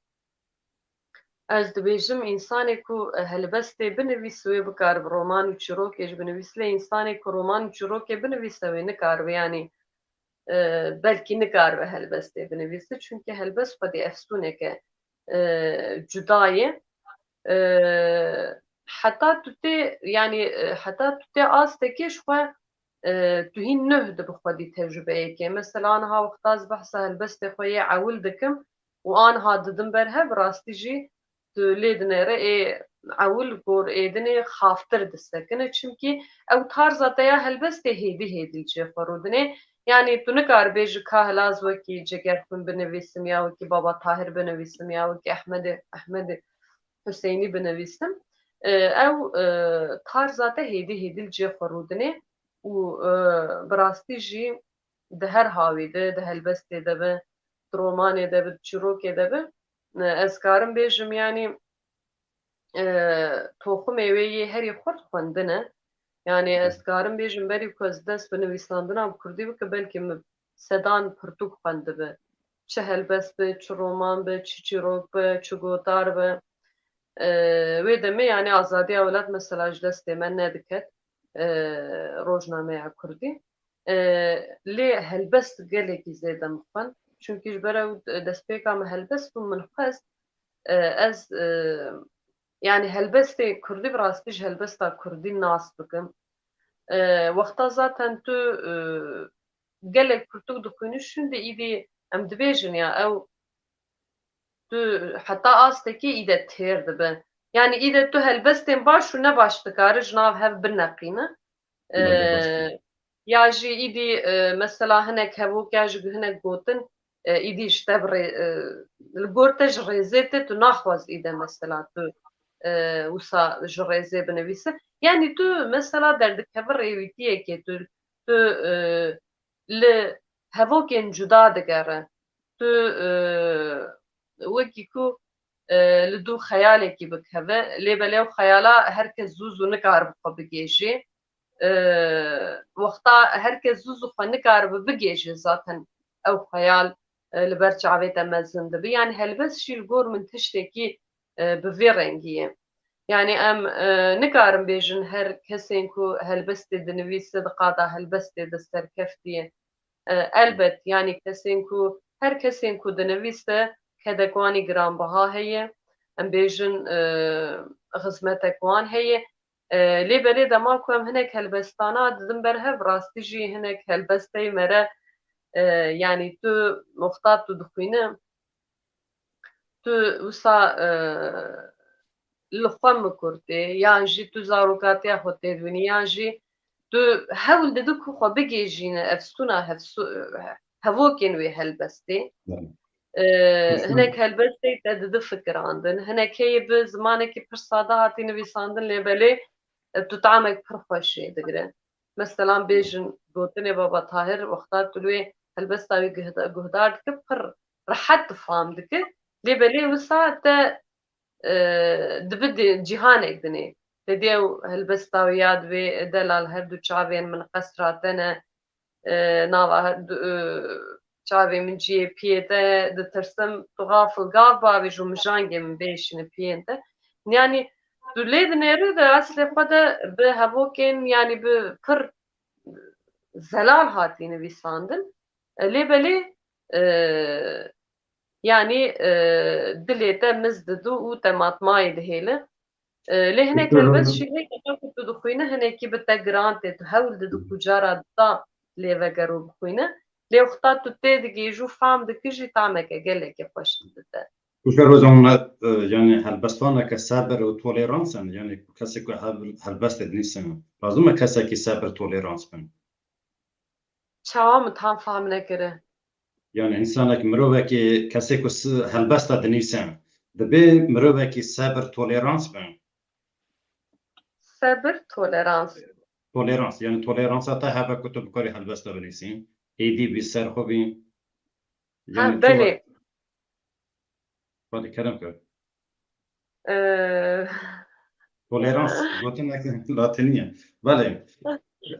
ez dibêjim, însanê ku, e, helbestê binivîse wê bikaribe roman û çîrokê jî binivîse, lê însanê ku roman û çîrokê binivîse wê nikaribe, yanî, e, belkî nikaribe helbestê binivîse, çunkî helbest xwedî efsûnek e, e, cuda ye. E, heta tu tê, yanî, e, heta tu tê astekê ji xwe, e, tu hîn nuh dibe xwedî tecrubeyekê. Mesela, niha wexta ez behsa helbestê xwe yê ewil dikim û aniha didim ber hev, rastî jî tu lê dinêre ê ewil gor ê dinê xaftir disekine. Çimkî ew tarza te ya helbestê hêdî hêdî li cê xwe rûdinê. Yanî tu nikaribêjî ka hela ez wekî Cegerxwîn binivîsim ya wekî Baba Tahir binivîsim ya wekî Ehmedê, Ehmedê Huseynî binivîsim. E, ew, e, tarza te hêdî hêdî li cê xwe rûdinê û, e, bi rastî jî di her hawî de, di helbestê de be, di romanê de be, di çîrokê de be, e, ez karim bêjim, yanî, e, toximê wê yê herî xurt xwendin e. Yanî ez karim bêjim, berî ku ez dest bi nivîsandina bi kurdî bikim, belkî min sedan pirtûk xwendibe. Çi helbest be, çi roman be, çi çîrok be, çi gotar be. E, wê demê, yanî, azadiya welat mesela ji destê me nediket, e, rojnameya kurdî. E, lê helbest gelekî zêde min xwend. Çunkî ji ber ew destpêka min helbest bû, min xwest, e, ez, e, yanî helbestê kurdî bi rastî ji helbesta kurdî nas bikim. E, wexta zaten tu, e, gelek pirtûk dixwînî, şûndî îdî em dibêjin ya ew tu heta astekî îde têr dibe. Yanî îde tu helbestên baş û ne baş dikare ji nav hev bineqîne. Belê, rast e. Ee, ya jî îdî, e, mesela hinek hevok ya ji hinek gotin, e, îdî ji te bi rê-, e, li gor te ji rêzê te tu naxwaz îde mesela tu, e, wisa ji rêzê binivîse. Yanî tu mesela derdikeve rêwîtiyekê tu, tu, e, li hevokên cuda digere. Tu, e, wekî ku, e, li dû xeyalekî bikeve, lê belê ew xeyala her kes zû zû nikare bi xwe bigêjê. E, wexta her kes zû zû xwe nikaribe bigêje zaten ew xeyal, e, li ber çavê te mezin dibe. Yanî helbest jî li gor min tiştekî, e, bi vê rengî ye. Yanî em, e, nikarin bêjin her kesên ku helbestê dinivîse di qada helbestê de serkeftiye. E, elbet, yanî kesên ku, her kesên ku dinivîse kedek wanî giranbiha heye, em bêjin, e, xizmetek wan heye. E, lê belê dema ku em hinek helbestana didin ber hev, rastî jî hinek helbesteyê me re, e, yanî tu wexta tu dixwîne, tu wisa, e, li xwe mikurtê, yan jî tu zarokatiya xwe têdibînî, yan jî tu hewl didî ku xwe bigêjîne efsûna hevsu-, hevokên wê helbestê. Belê. E, Efsûn. Hinek helbestê te didi fikirandin, hinek heye bi zimanekî pir sade hatî nivîsandin, lê belê, e, tu tamek pir xweş jê digire. Mesela bêjin gotinê Baba Tahir, wexta tu li wê helbesta wî guhda-, guhdar dike, pir rehet tu fam dike. Lê belê wisa te, e, dibi di-, cîhanek dinê. Te dê ew helbesta wî yad wê delal her du çavên min qesra te ne, e, nava her du, e, çavê min cihê piyê te ditirsim, tu xafil gav bavêj û mijangê min bêşîne piyên te. Yanî tu lê dinêrî di eslê xwe de bi hevokên, yanî bi pir zelal hatî nivîsandin. E, lê belê, e, yanî, e, dilê te miz didu û te matmayê dihêle. E, lê hinek Piştre helbest rojan. Şîrê ku tu dixwîne hinekî bi te giran tê, tu hewl didi ku cara da lê vegero bixwîne. Lê wexta tu tê digihîj û fam dikî jî tameke gelekê xweş didite. Piştre rojan me, e, yanî helbestvaneke sebir û tolerans in, yanî kesê ku hel-, helbestê dinîsin. Lazim e kesekî sebir tolerans bin. Çawa min tam fam nekire? Yani insanek, mirovekî, kesê ku si-, helbesta dinîse, dibê mirovekî sebir, tolerans be. Sebir, tolerans. Tolerans, yani toleransa te hebe ku tu bikarî helbesta binîsî. Êdî bî, ser xwe bî. Ha, Yani belê. Hadi kerem kir. Ee, Tolerans, gotinek latînî ye. Belê.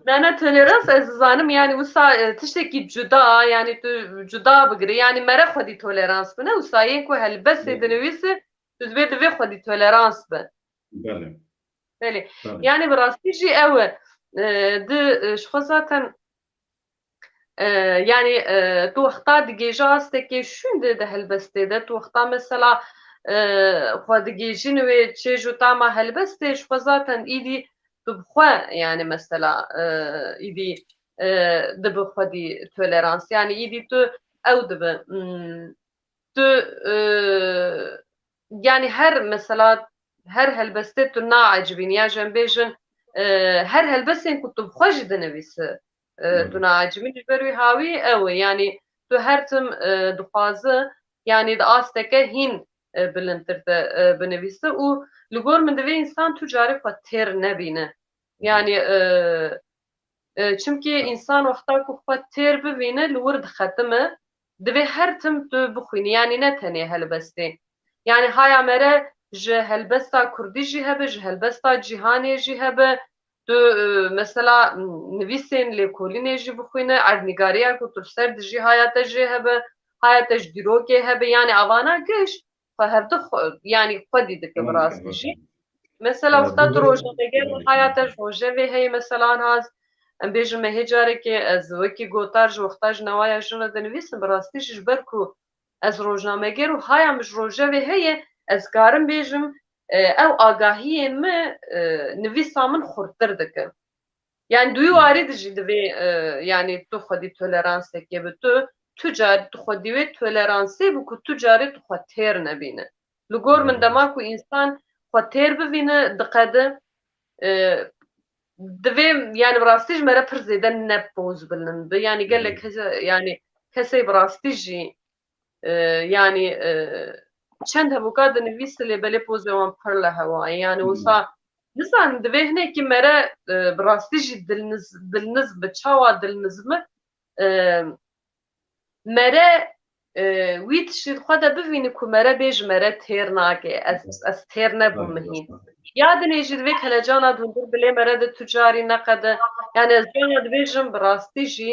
Ne, ne, tolerans ez dizanim, yani wisa, e, tiştekî cuda, yani tu cuda bigirî, yani mere xwedî tolerans bine, wisa yên ku helbestê Belê. Dinivîse, tu divê divê xwedî tolerans be. Belê. Belê. Belê. Yani bi rastî jî ew e, e, di, e, ji xwe zaten E, yani, e, tu wexta digêje astekê şûn de di helbestê de, tu wexta mesela, e, xwe digêjîn wê çêj û tama helbestê, ji xwe zaten îdî tu bi xwe, yani mesela, e, îdî, e, dibi xwedî tolerans. Yani îdî tu ew dibi, hmm, tu, e, yani her mesela, her helbestê tu naecibîn, ya ji em bêjin, e, her helbestên ku tu bi xwe jî dinivîsi, e, tu Belê. Naecibîn, ji ber wî hawî ew e, yani tu her tim, e, dixwazi, yani di asteke hîn, e, bilindtir de, e, binivîsi û li gor min divê însan tu carê xwe têr nebîne. Yani, e, E, çimkî însan wexta ku xwe têr bivîne, li wir dixetime, divê her tim tu bixwînî, yanî ne tenê helbestê. Yanî haya mere ji helbesta kurdî jî hebe, ji helbesta cîhanê jî hebe, tu, e, mesela, m, nivîsên lêkolînê jî bixwîne, erdnîgariya ku tu li ser dijî haya te jê hebe, haya te ji dîrokê hebe, yanî avana giş xwe hevdi xwe, yanî xwedî dike bi Tamam, rastî tamam. Jî. Mesela, Ee, wexta tu bu rojnameger Belê. Haya te ji rojevê heye, mesela, niha ez, Em bêjin me hê carekê ez wekî gotar ji wexta ji newaya jin re dinivîsim, bi rastî jî ji ber ku ez rojnameger û haya min ji rojevê heye, ez karim bêjim, e, ew agahiyên min, e, nivîsa min xurttir dike. Yani duyî warî de jî divê, e, yani tu xwedî toleransekê bi tu, tu carî tu xwedî wê toleransê bi ku tu carî tu xwe têr nebîne. Li gor min dema ku însan xwe têr bivîne diqede, e, divê yani bi rastî ji me re pir zêde ne poz bilind bi. Yani gelek kes, yani kesê bi rastî jî e, yani, e, çend hevûka dinivîse lê belê pozê wan pir li hewa ye. Yani wisa nizanim divê hinekî mere, e, bi rastî jî dilniz, dilniz bi çawa dilniz bi, e, mere, e, wî tiştî di xwe de bivîni ku mere bê ji mere têr nake. Ez, ez têr nebûm hîn. Ya dinê jî divê kelecana di hundir bilê mere de tu carî neqede. Yani ez cana dibêjim bi rastî jî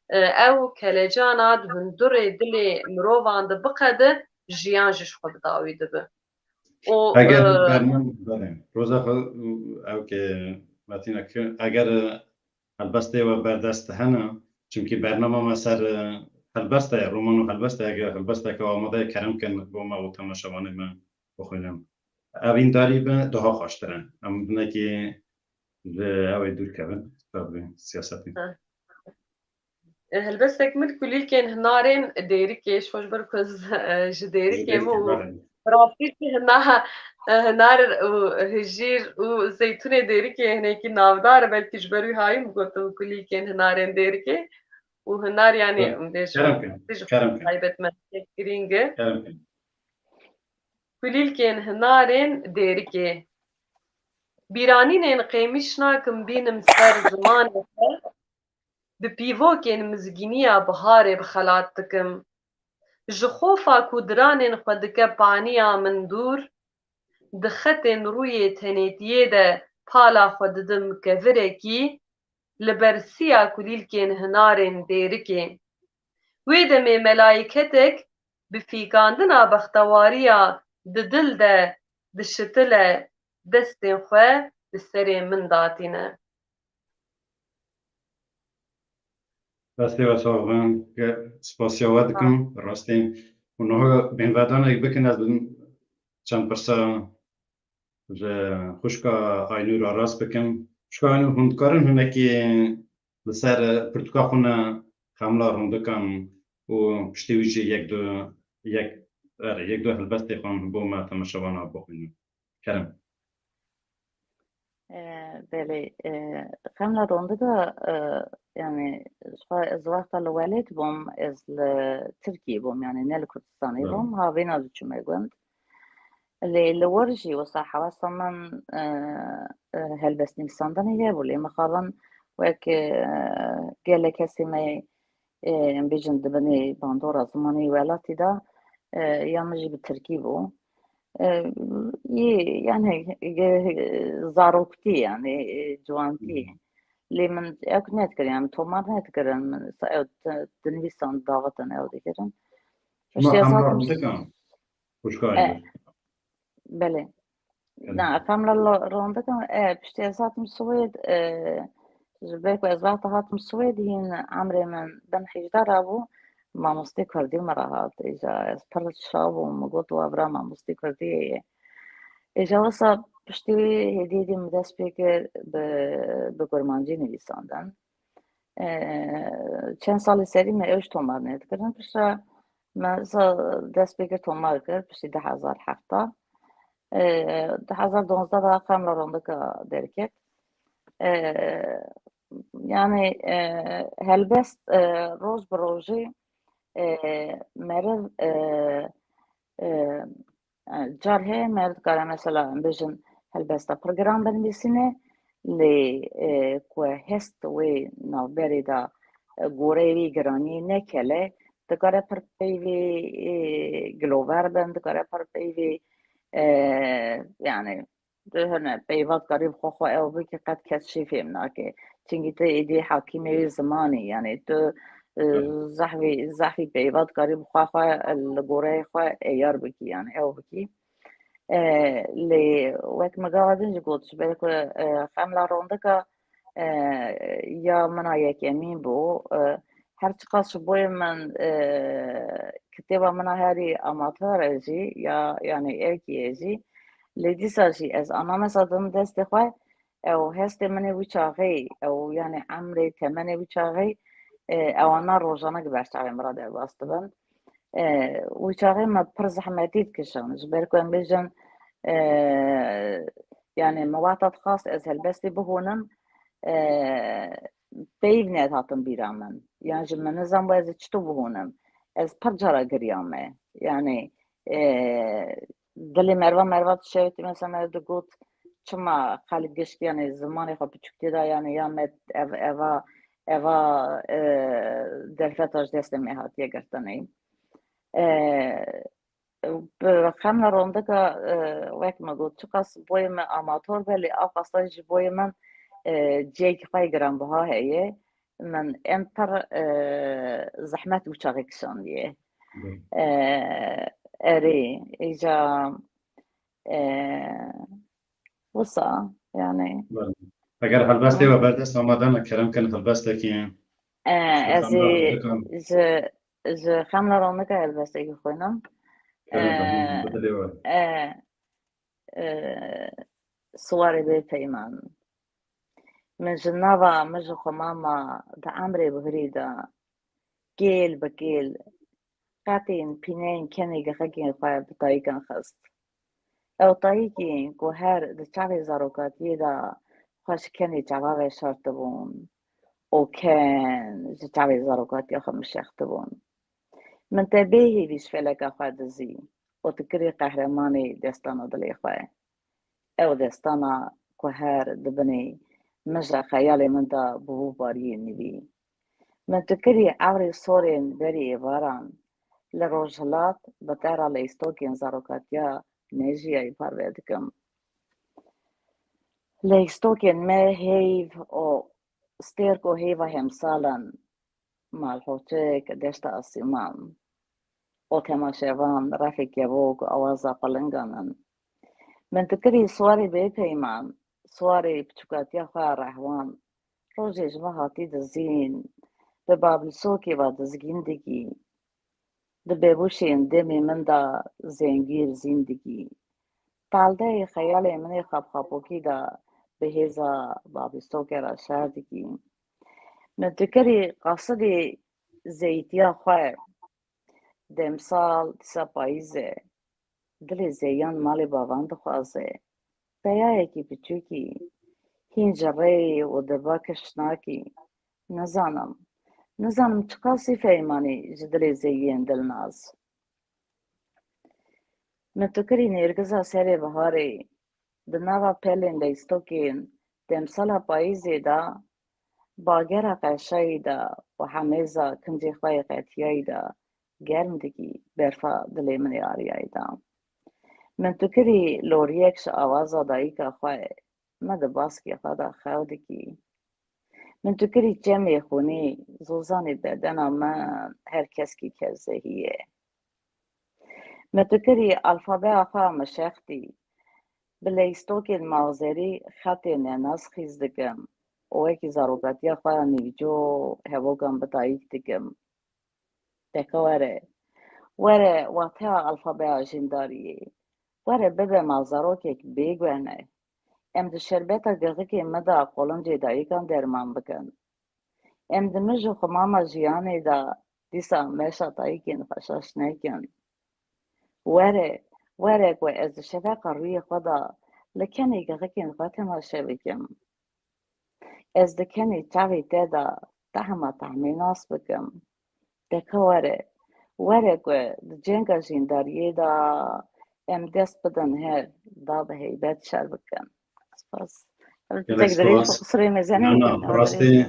e, ew kelecana di hundurê dilê mirovan de biqede, jiyan jî ji xwe bi dawî dibe. Û, Eger e, bername, belê. Roza xwe, ew ke Metîna kir, eger, e, helbestê we berdest hene, çimkî bernama me ser, e, helbest e, roman û helbest e, eger helbesteke amade ye, kerem kin bo me û temaşevanê me bixwînin. Evîndarî be, daha xweştir e. Em binekî ji ew ê dûr kevin, tabii siyasetê. Ha. E, helbestek min kulîlkên hinarên Dêrikê, ji xwe ji ber ku ez, e, ji Dêrikê me û bi rastî jî hina-, e, hinar û hijîr û zeytûnê Dêrikê hinekî navdar e, belkî ji ber wî hayî min gotin kulîlkên hinarên Dêrikê û hinar, yani, em bêjin, kerem kin, kerem kin, taybetmendiyek girîng e. Kerem kin. Kulîlkên hinarên Dêrikê. Bîranînên qêmîş nakim bînim ser zimanê xwe, bi pîvokên mizgîniya biharê bi xelat dikim. Ji xofa ku diranên xwe dike paniya min dûr, di xetên rûyê tenêtiyê de pala xwe didim kevirekî, li bersiya kulîlkên hinarên Dêrikê. Wê demê melayketek bi fîkandina bextewariya di dil de dişitile, destên xwe li serê min datîne. Destê we sax bin, ge-, spasiya we dikim, rastî. Û niha bêhnvedanek bikin, ez bin çend pirsa ji xwişka Aynûra rast bikim. Xwişka Aynûr, hûn dikarin hinekî li ser pirtûka xwe ne Xemla Rondikan û piştî wî jî yek du, yek, erê, yek du helbestê xwe bo me temaşevana bixwînin. Kerem. E, belê, e, Xemla Rondika, e, yani, ji xwe ez wexta li welêt bûm, ez li Tirkiyê bûm, yani ne li Kurdistanê bûm, havîna diçûme gund. Lê li wir jî wisa hewasa min, e, e, helbestnivîsandinê hebû, lê mixabin wek, e, gelek kesê me, e, em bêjin di binê bandora zimanê welatî de, e, ya min jî bi tirkî bû. E, yê, yani, ge-, zaroktî, yani, e, ciwantî. Lê min ew nedikir, yani, tomar nedikirin, min sa-, ew di-, dinivîsan davetin ew dikirin. Hema Piştî ez Xemla hatim Rondika, xwişka E, Aynur. Belê. Belê. Na, Xemla Rondika, e, piştî ez hatim Swêd, e, ji ber ku ez wexta hatim Swêd hîn emrê min bin hejdeh re bû, mamostê kurdî min re hat. Îja ez pir şa bûm, min got, "Wa vira mamostê kurdî heye." Îja wisa piştî wî hêdî hêdî min dest pê kir bi, bi kurmancî nivîsandin. E, çend salê serî me ew ji tomar nedikirin. Piştre me za-, dest pê kir tomar kir, piştî du hezar heft. E, du hezar duwazdeh de Xemla Rondika derket. E, yani, e, helbest, e, roj bi rojê, e, meriv, e, e, E, car heye meriv dikare mesela, em bêjin, helbesta pir giran binivîsîne, lê, e, ku hest wê navberê de, e, goreyê wî giranî ne kel e, dikare pir peyvê, e, gilover bin, dikare pir peyvê, e, yani, tu hene peyva dikarî bi xwe xwe ew bikî, qet kes çî fêm nake. Çimkî tu êdî hakîmê wî zimanî, yani tu, e, Evet. zehfî, zehfî peyva dikarî bi xwe xwe li goreyê xwe eyar bikî, yani ew bikî. E, lê wek min gava din jî got, ji ber ku, e, Xemla Rondika, e, ya min a yekemîn bû. E, her çiqas ji boyê min, e, kitêba min a herî amator e jî, ya, yanî êrkî ye jî. Lê dîsa jî ez anamesa didim destê xwe, ew hestê min ê wî çaxê, ew, yanî emrê temenê wî çaxê, e, ewana rojane di ber çavê min re derbas dibin. E, wî çaxê me pir zehmetî dikişand. Ji ber ku em bêjin, e, yanî min wexta dixwast ez helbestê bihûnim, e, peyv nedihatin bîra min. Yan jî min nizanibû ez ê çito bihûnim. Ez pir cara giriyame. Yanî, e, dilê merva, merva dişewitî, mesela me digot, çima xelk gişk, yanî zimanê xwe piçûk tê de, yanî ya me ev, eva, eva, e, derfeta ji destê me hatiye girtinê. E, bi xem le rondika, e, wek me got, çiqas boyê me amator be, lê aqasa ji boyê min, e, cihekî xwe yê giranbiha heye. Min em pir, e, zehmet wî çaxê kişandiye. Hı. E, erê, îca, e, wisa, yanî. Belê. Eger helbestê we berdest amade ne, kerem kin helbestekî. E, ji ez xemla ê rondika. ji, ji xem le rondika helbestekî xwînim. Kerem kin, E, bi dilê we. E, e, Siwarê bê peyman. Min ji nava min ji xwe mama di emrê bihurî de kêl bi kêl qetên pîneyên kenê gexekên xwe bi tayikan xist. Ew tayikên ku her di çavê zarokatiyê de xwe ji kenê çava veşartibûn û ken ji çavê zarokatiya xwe mişextibûn. Min te bê hêvî ji feleka xwe dizî û tu kirî qehremanê destana dilê xwe. Ew destana ku her di binê mija xeyalê min de bi hû bariyê nivî. Min tu kirî ewrê sorên berî êvaran, li rojhilat bi tera leystokên zarokatiya mejiyayî parve dikim. Leystokên me heyv û stêrk û heyva hemsalan, Malhoçik, Deşta Asîman û temaşevan, refê kevok û awaza pilingan in. Min tu kirî siwarê bê peyman, siwarê piçûkatiya xwe ya rehwan. Rojê ji me hatî dizîn, bi babilsokê ve dizgîn dikî. Di bêbûşên demê min de zengîr zîn dikî. Taldeyê xeyalê min ê xapxapokî de bi hêza babilsokê re şer dikî. Min tu kirî qasidê zeytiya xwe. Demsal dîsa payîz e. Dilê zeyan malê bavan dixwaze. Peyayekî piçûkî. Hîn ji rê û diba kişnakî. Nizanim. Nizanim çiqasî peymanî ji dilê zeyiyên dilnaz. Min tu kirî nêrgiza serê biharê, di nava pelên leystokên demsala payîzê de, bagera qeşayî de û hemêza kincê xwe yê qetiyayî de germ dikî, berfa dilê min ê ariyayî de. Min tu kirî loriyek ji awaza dayika xwe, me di baskê xwe de xew dikî. Min tu kirî çemê xûnî, zozanê bedena min, her keskî kevzehî ye. Me tu kirî alfabeya xwe mişextî. Bi leystokên mavzerî xetê nenas xîz dikim û wekî zarokatiya xwe ya nîvco hevokan bi dayik dikim. Deke were. Were, wateya alfabeya jîndariyê. Were bibe ma zarokek bê guhne. Em di şerbeta gexikê me de qolincê dayikan derman bikin. Em di mij û xumama jiyanê de dîsa meşa dayikên xwe şaş nekin. Were, were ku ez di şeveqa rûyê xwe de li kenê gexikên xwe temaşe bikim. Ez di kenê çavê te de tehma tehmê nas bikim. Deke were, were ku di cenga jîndariyê de em dest bidin hev, da bi heybet şer bikin. Spas. Gelek spas. Qusirê mêze nekin. Na, na, bi rastî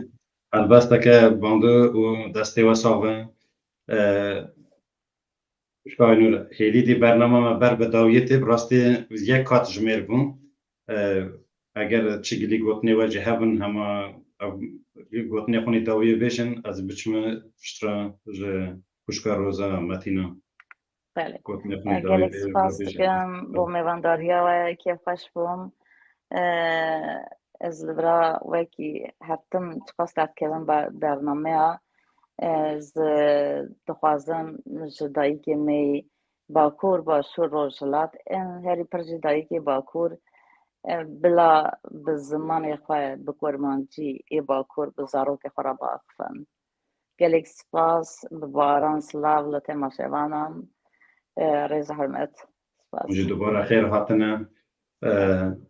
helbesteke bandû û destê we sax be. E, Şahinur, hêdî dî bernama me ber bi dawiyê tê, bi rastî yek qat jimêr bû. E, eger çi gilî gotinê we jî hebin, hema ev gotinê xwe nî dawiyê bêjin, ez biçime piştre ji xwişka Roza Metîna. Belê. Gotinê xwe nî dawiyê bêjin. Gelek spas dikim bo mêvandariya we, kêfxweş bûm. E, Ez li vira wekî hevtim çiqas derdikevim be-, bernameya, e, ez dixwazim ji dayikê me yê Bakur, Başûr, Rojhilat, em herî pir jî dayikê Bakur, e, bila bi zimanê xwe, bi kurmancî ê Bakur, bi zarokê xwe re biaxifin. Gelek spas, bi baran silav li temaşevanan, e, rêz û hurmet. Spas. Ji dubara xêr hatine. E,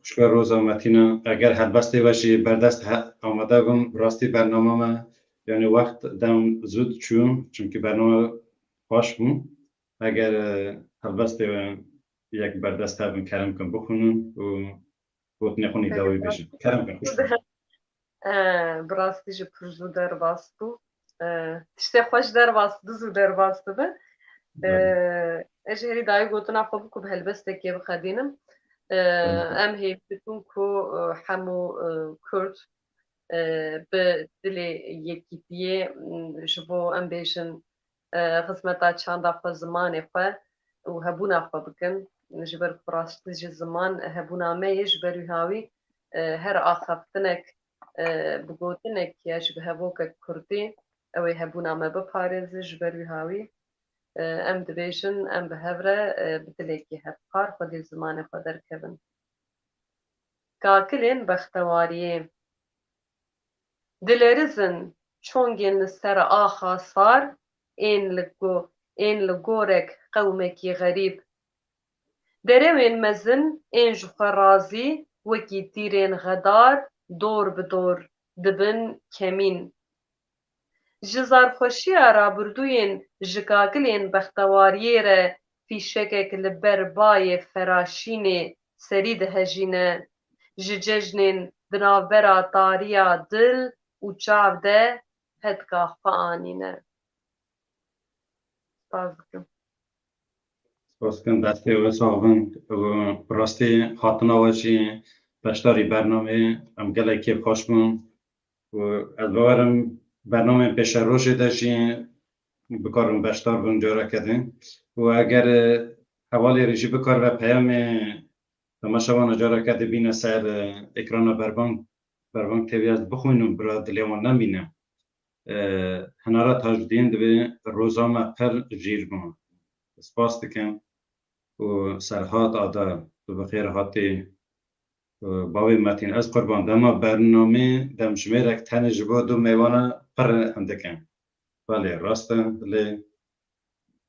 xwişka Roza Metîna, eger helbestê we jî berdest he-, amade bim, bi rastî bernama me, yani wext dem zû diçû, çimkî bernama baş bû. Eger, e, helbestê we yek berdest hebin, kerem kin bixwînin û gotinê xwe nî dawî bêjin. Kerem kin, xwişka. E, bi rastî jî pir zû derbas bû. E, tiştê xweş derbas, bi zû derbas dibe. E, Belê. Ez ji herî dayî gotina xwe bikim, bi helbestekê bixedînim. E, Belê. Em hêvî dikin ku, e, hemû, e, Kurd, e, bi dilê yekîtiyê, m, ji bo em bêjin, e, xizmeta çanda xwe, zimanê xwe û hebûna xwe bikin. Ji ber ku rastî jî ziman hebûna me ye, ji ber wî hawî, e, her axaftinek, e, bi gotinek ya jî bi hevokek kurdî, ew ê hebûna me biparêze, ji ber wî hawî, e, em dibêjin, em bi hev re, e, bi dilekî hevpar xwedî zimanê xwe derkevin. Kakilên bextewariyê. Dilerizin çongên li ser axa sar, ên li go-, ên li gorek qewmekî xerîb. Derewên mezin ên ji xwe razî, wekî tîrên xedar, dor bi dor dibin kemîn. Ji zarxweşiya rabirdûyên ji kakilên bextewariyê re fîşekek li ber bayê feraşînê serî dihejîne. Ji cejnên di navbera tariya dil û çav de hetka xwe anîne. Spas dikim. Spas dikim, destê we sax bin. Û bi rastî hatina we jî beşdarî bernameyê em gelek kêfxweş bûn. Û ez bawerim bernameyên pêşerojê de jî bikarin beşdar bin careke din. Û eger, e, hevalê rê jî bikaribe peyamê temaşevana careke dibîne ser, e, ekrana Berbang, Berbang T V ez bixwînim, bira dilê wan nemîne. E, Hinara Tajdîn dibê roza me pir jîr bû. Spas dikim û Serhat Ada, tu bi xêr hatî. Bavê Metîn, ez qurban. Dema bernamê demjimêrek tenê ji bo du mêvana pir hindik e. Belê, rast e, lê,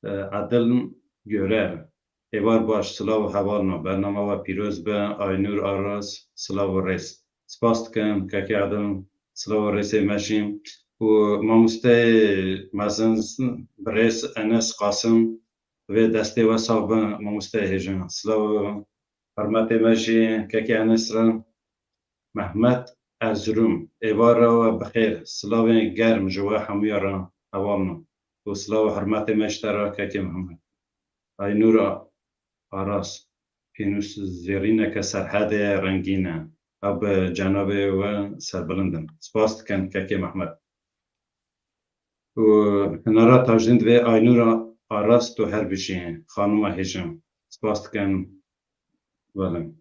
e, Edil Görer. Êvar baş, silav û hevalno. Bernama we pîroz be, Aynur Aras, silav û rêz. Spas dikim, kekê Edil, silav û rêzê me jî. Û mamosteyê mezin, birêz Enes Qasim, divê destê we sax be, mamosteyê hêjin. Silav û Hurmetê me jî kekê Enes re. Mehmet Erzurum, êvara we bi xêr, silavên germ ji we hemûya re hevalno. Û silav û hurmetê me ji te re kekê Mehmet. Aynûra Aras, pênûs zêrîneke Serhedê rengîn e. Ew bi cenabê we serbilind in. Spas dikin kekê Mehmet. Û Hinara Tajdîn divê Aynûra Aras tu her bijî, xanima hêjin. Spas dikin. Belê.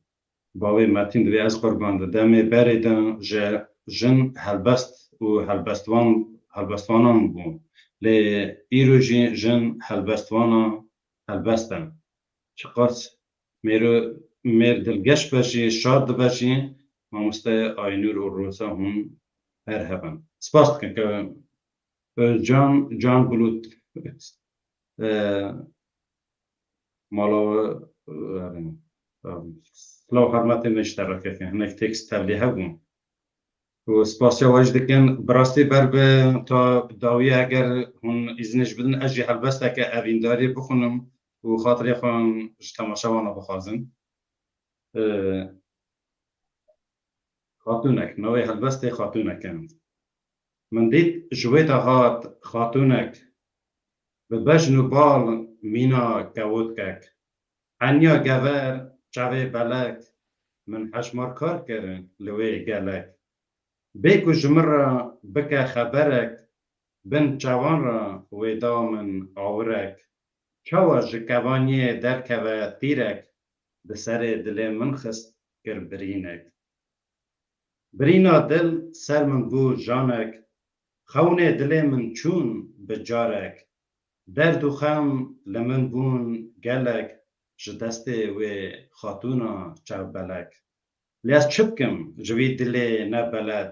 Bavê Metîn divê ez qurban di demê berê de ji jin helbest û helbestvan, helbestvanan bû. Lê îro jî jin helbestvanan helbest e. Çiqas mêro-, mêr dilgeş be jî, şad dibe jî, mamoste Aynûr û Roza hûn her hebin. Spas dikin ke Özcan Can Bulut, e, mala we, e, silav hurmetê me ji te re keke. Hinek tekst tevlî hebûn. Û spasiya we jî dikin. Bi rastî ber bi ta dawiyê eger hûn îzinê ji bidin, ez jî helbesteke evîndarî bixwînim û xatirê xwe ji temaşevana bixwazim. E, Xatûnek, navê helbestê Xatûnek e. Min dît ji wê de hat xatûnek, bi bejn û bal mîna kewotkek. Eniya gever, çavê belek, min hejmarkar kir li wê gelek. Bê ku ji min re bike xeberek, bin çavan re wê da min awirek. Çawa ji kevaniyê derkeve tîrek, bi serê dilê min xist kir birînek. Birîna dil ser min bû janek, xewnê dilê min çûn bi carek. Derd û xem li min bûn gelek, ji destê wê xatûna çewbelek. Lê ez çi bikim ji vî dilê ne beled?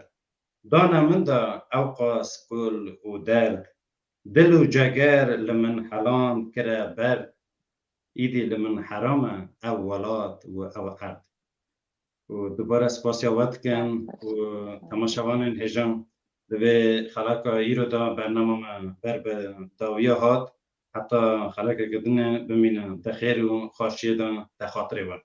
Dane min de ewqas kul û derd. Dil û ceger li min helan kire ber. Îdî li min heram e ev welat û ev erd. Û dubare spasiya we dikim û temaşevanên hêja, di vê xeleka îro de bernama me ber bi dawiya hat. Heta xelekeke din e bimînin di xêr û xweşiyê de, te xatirê we.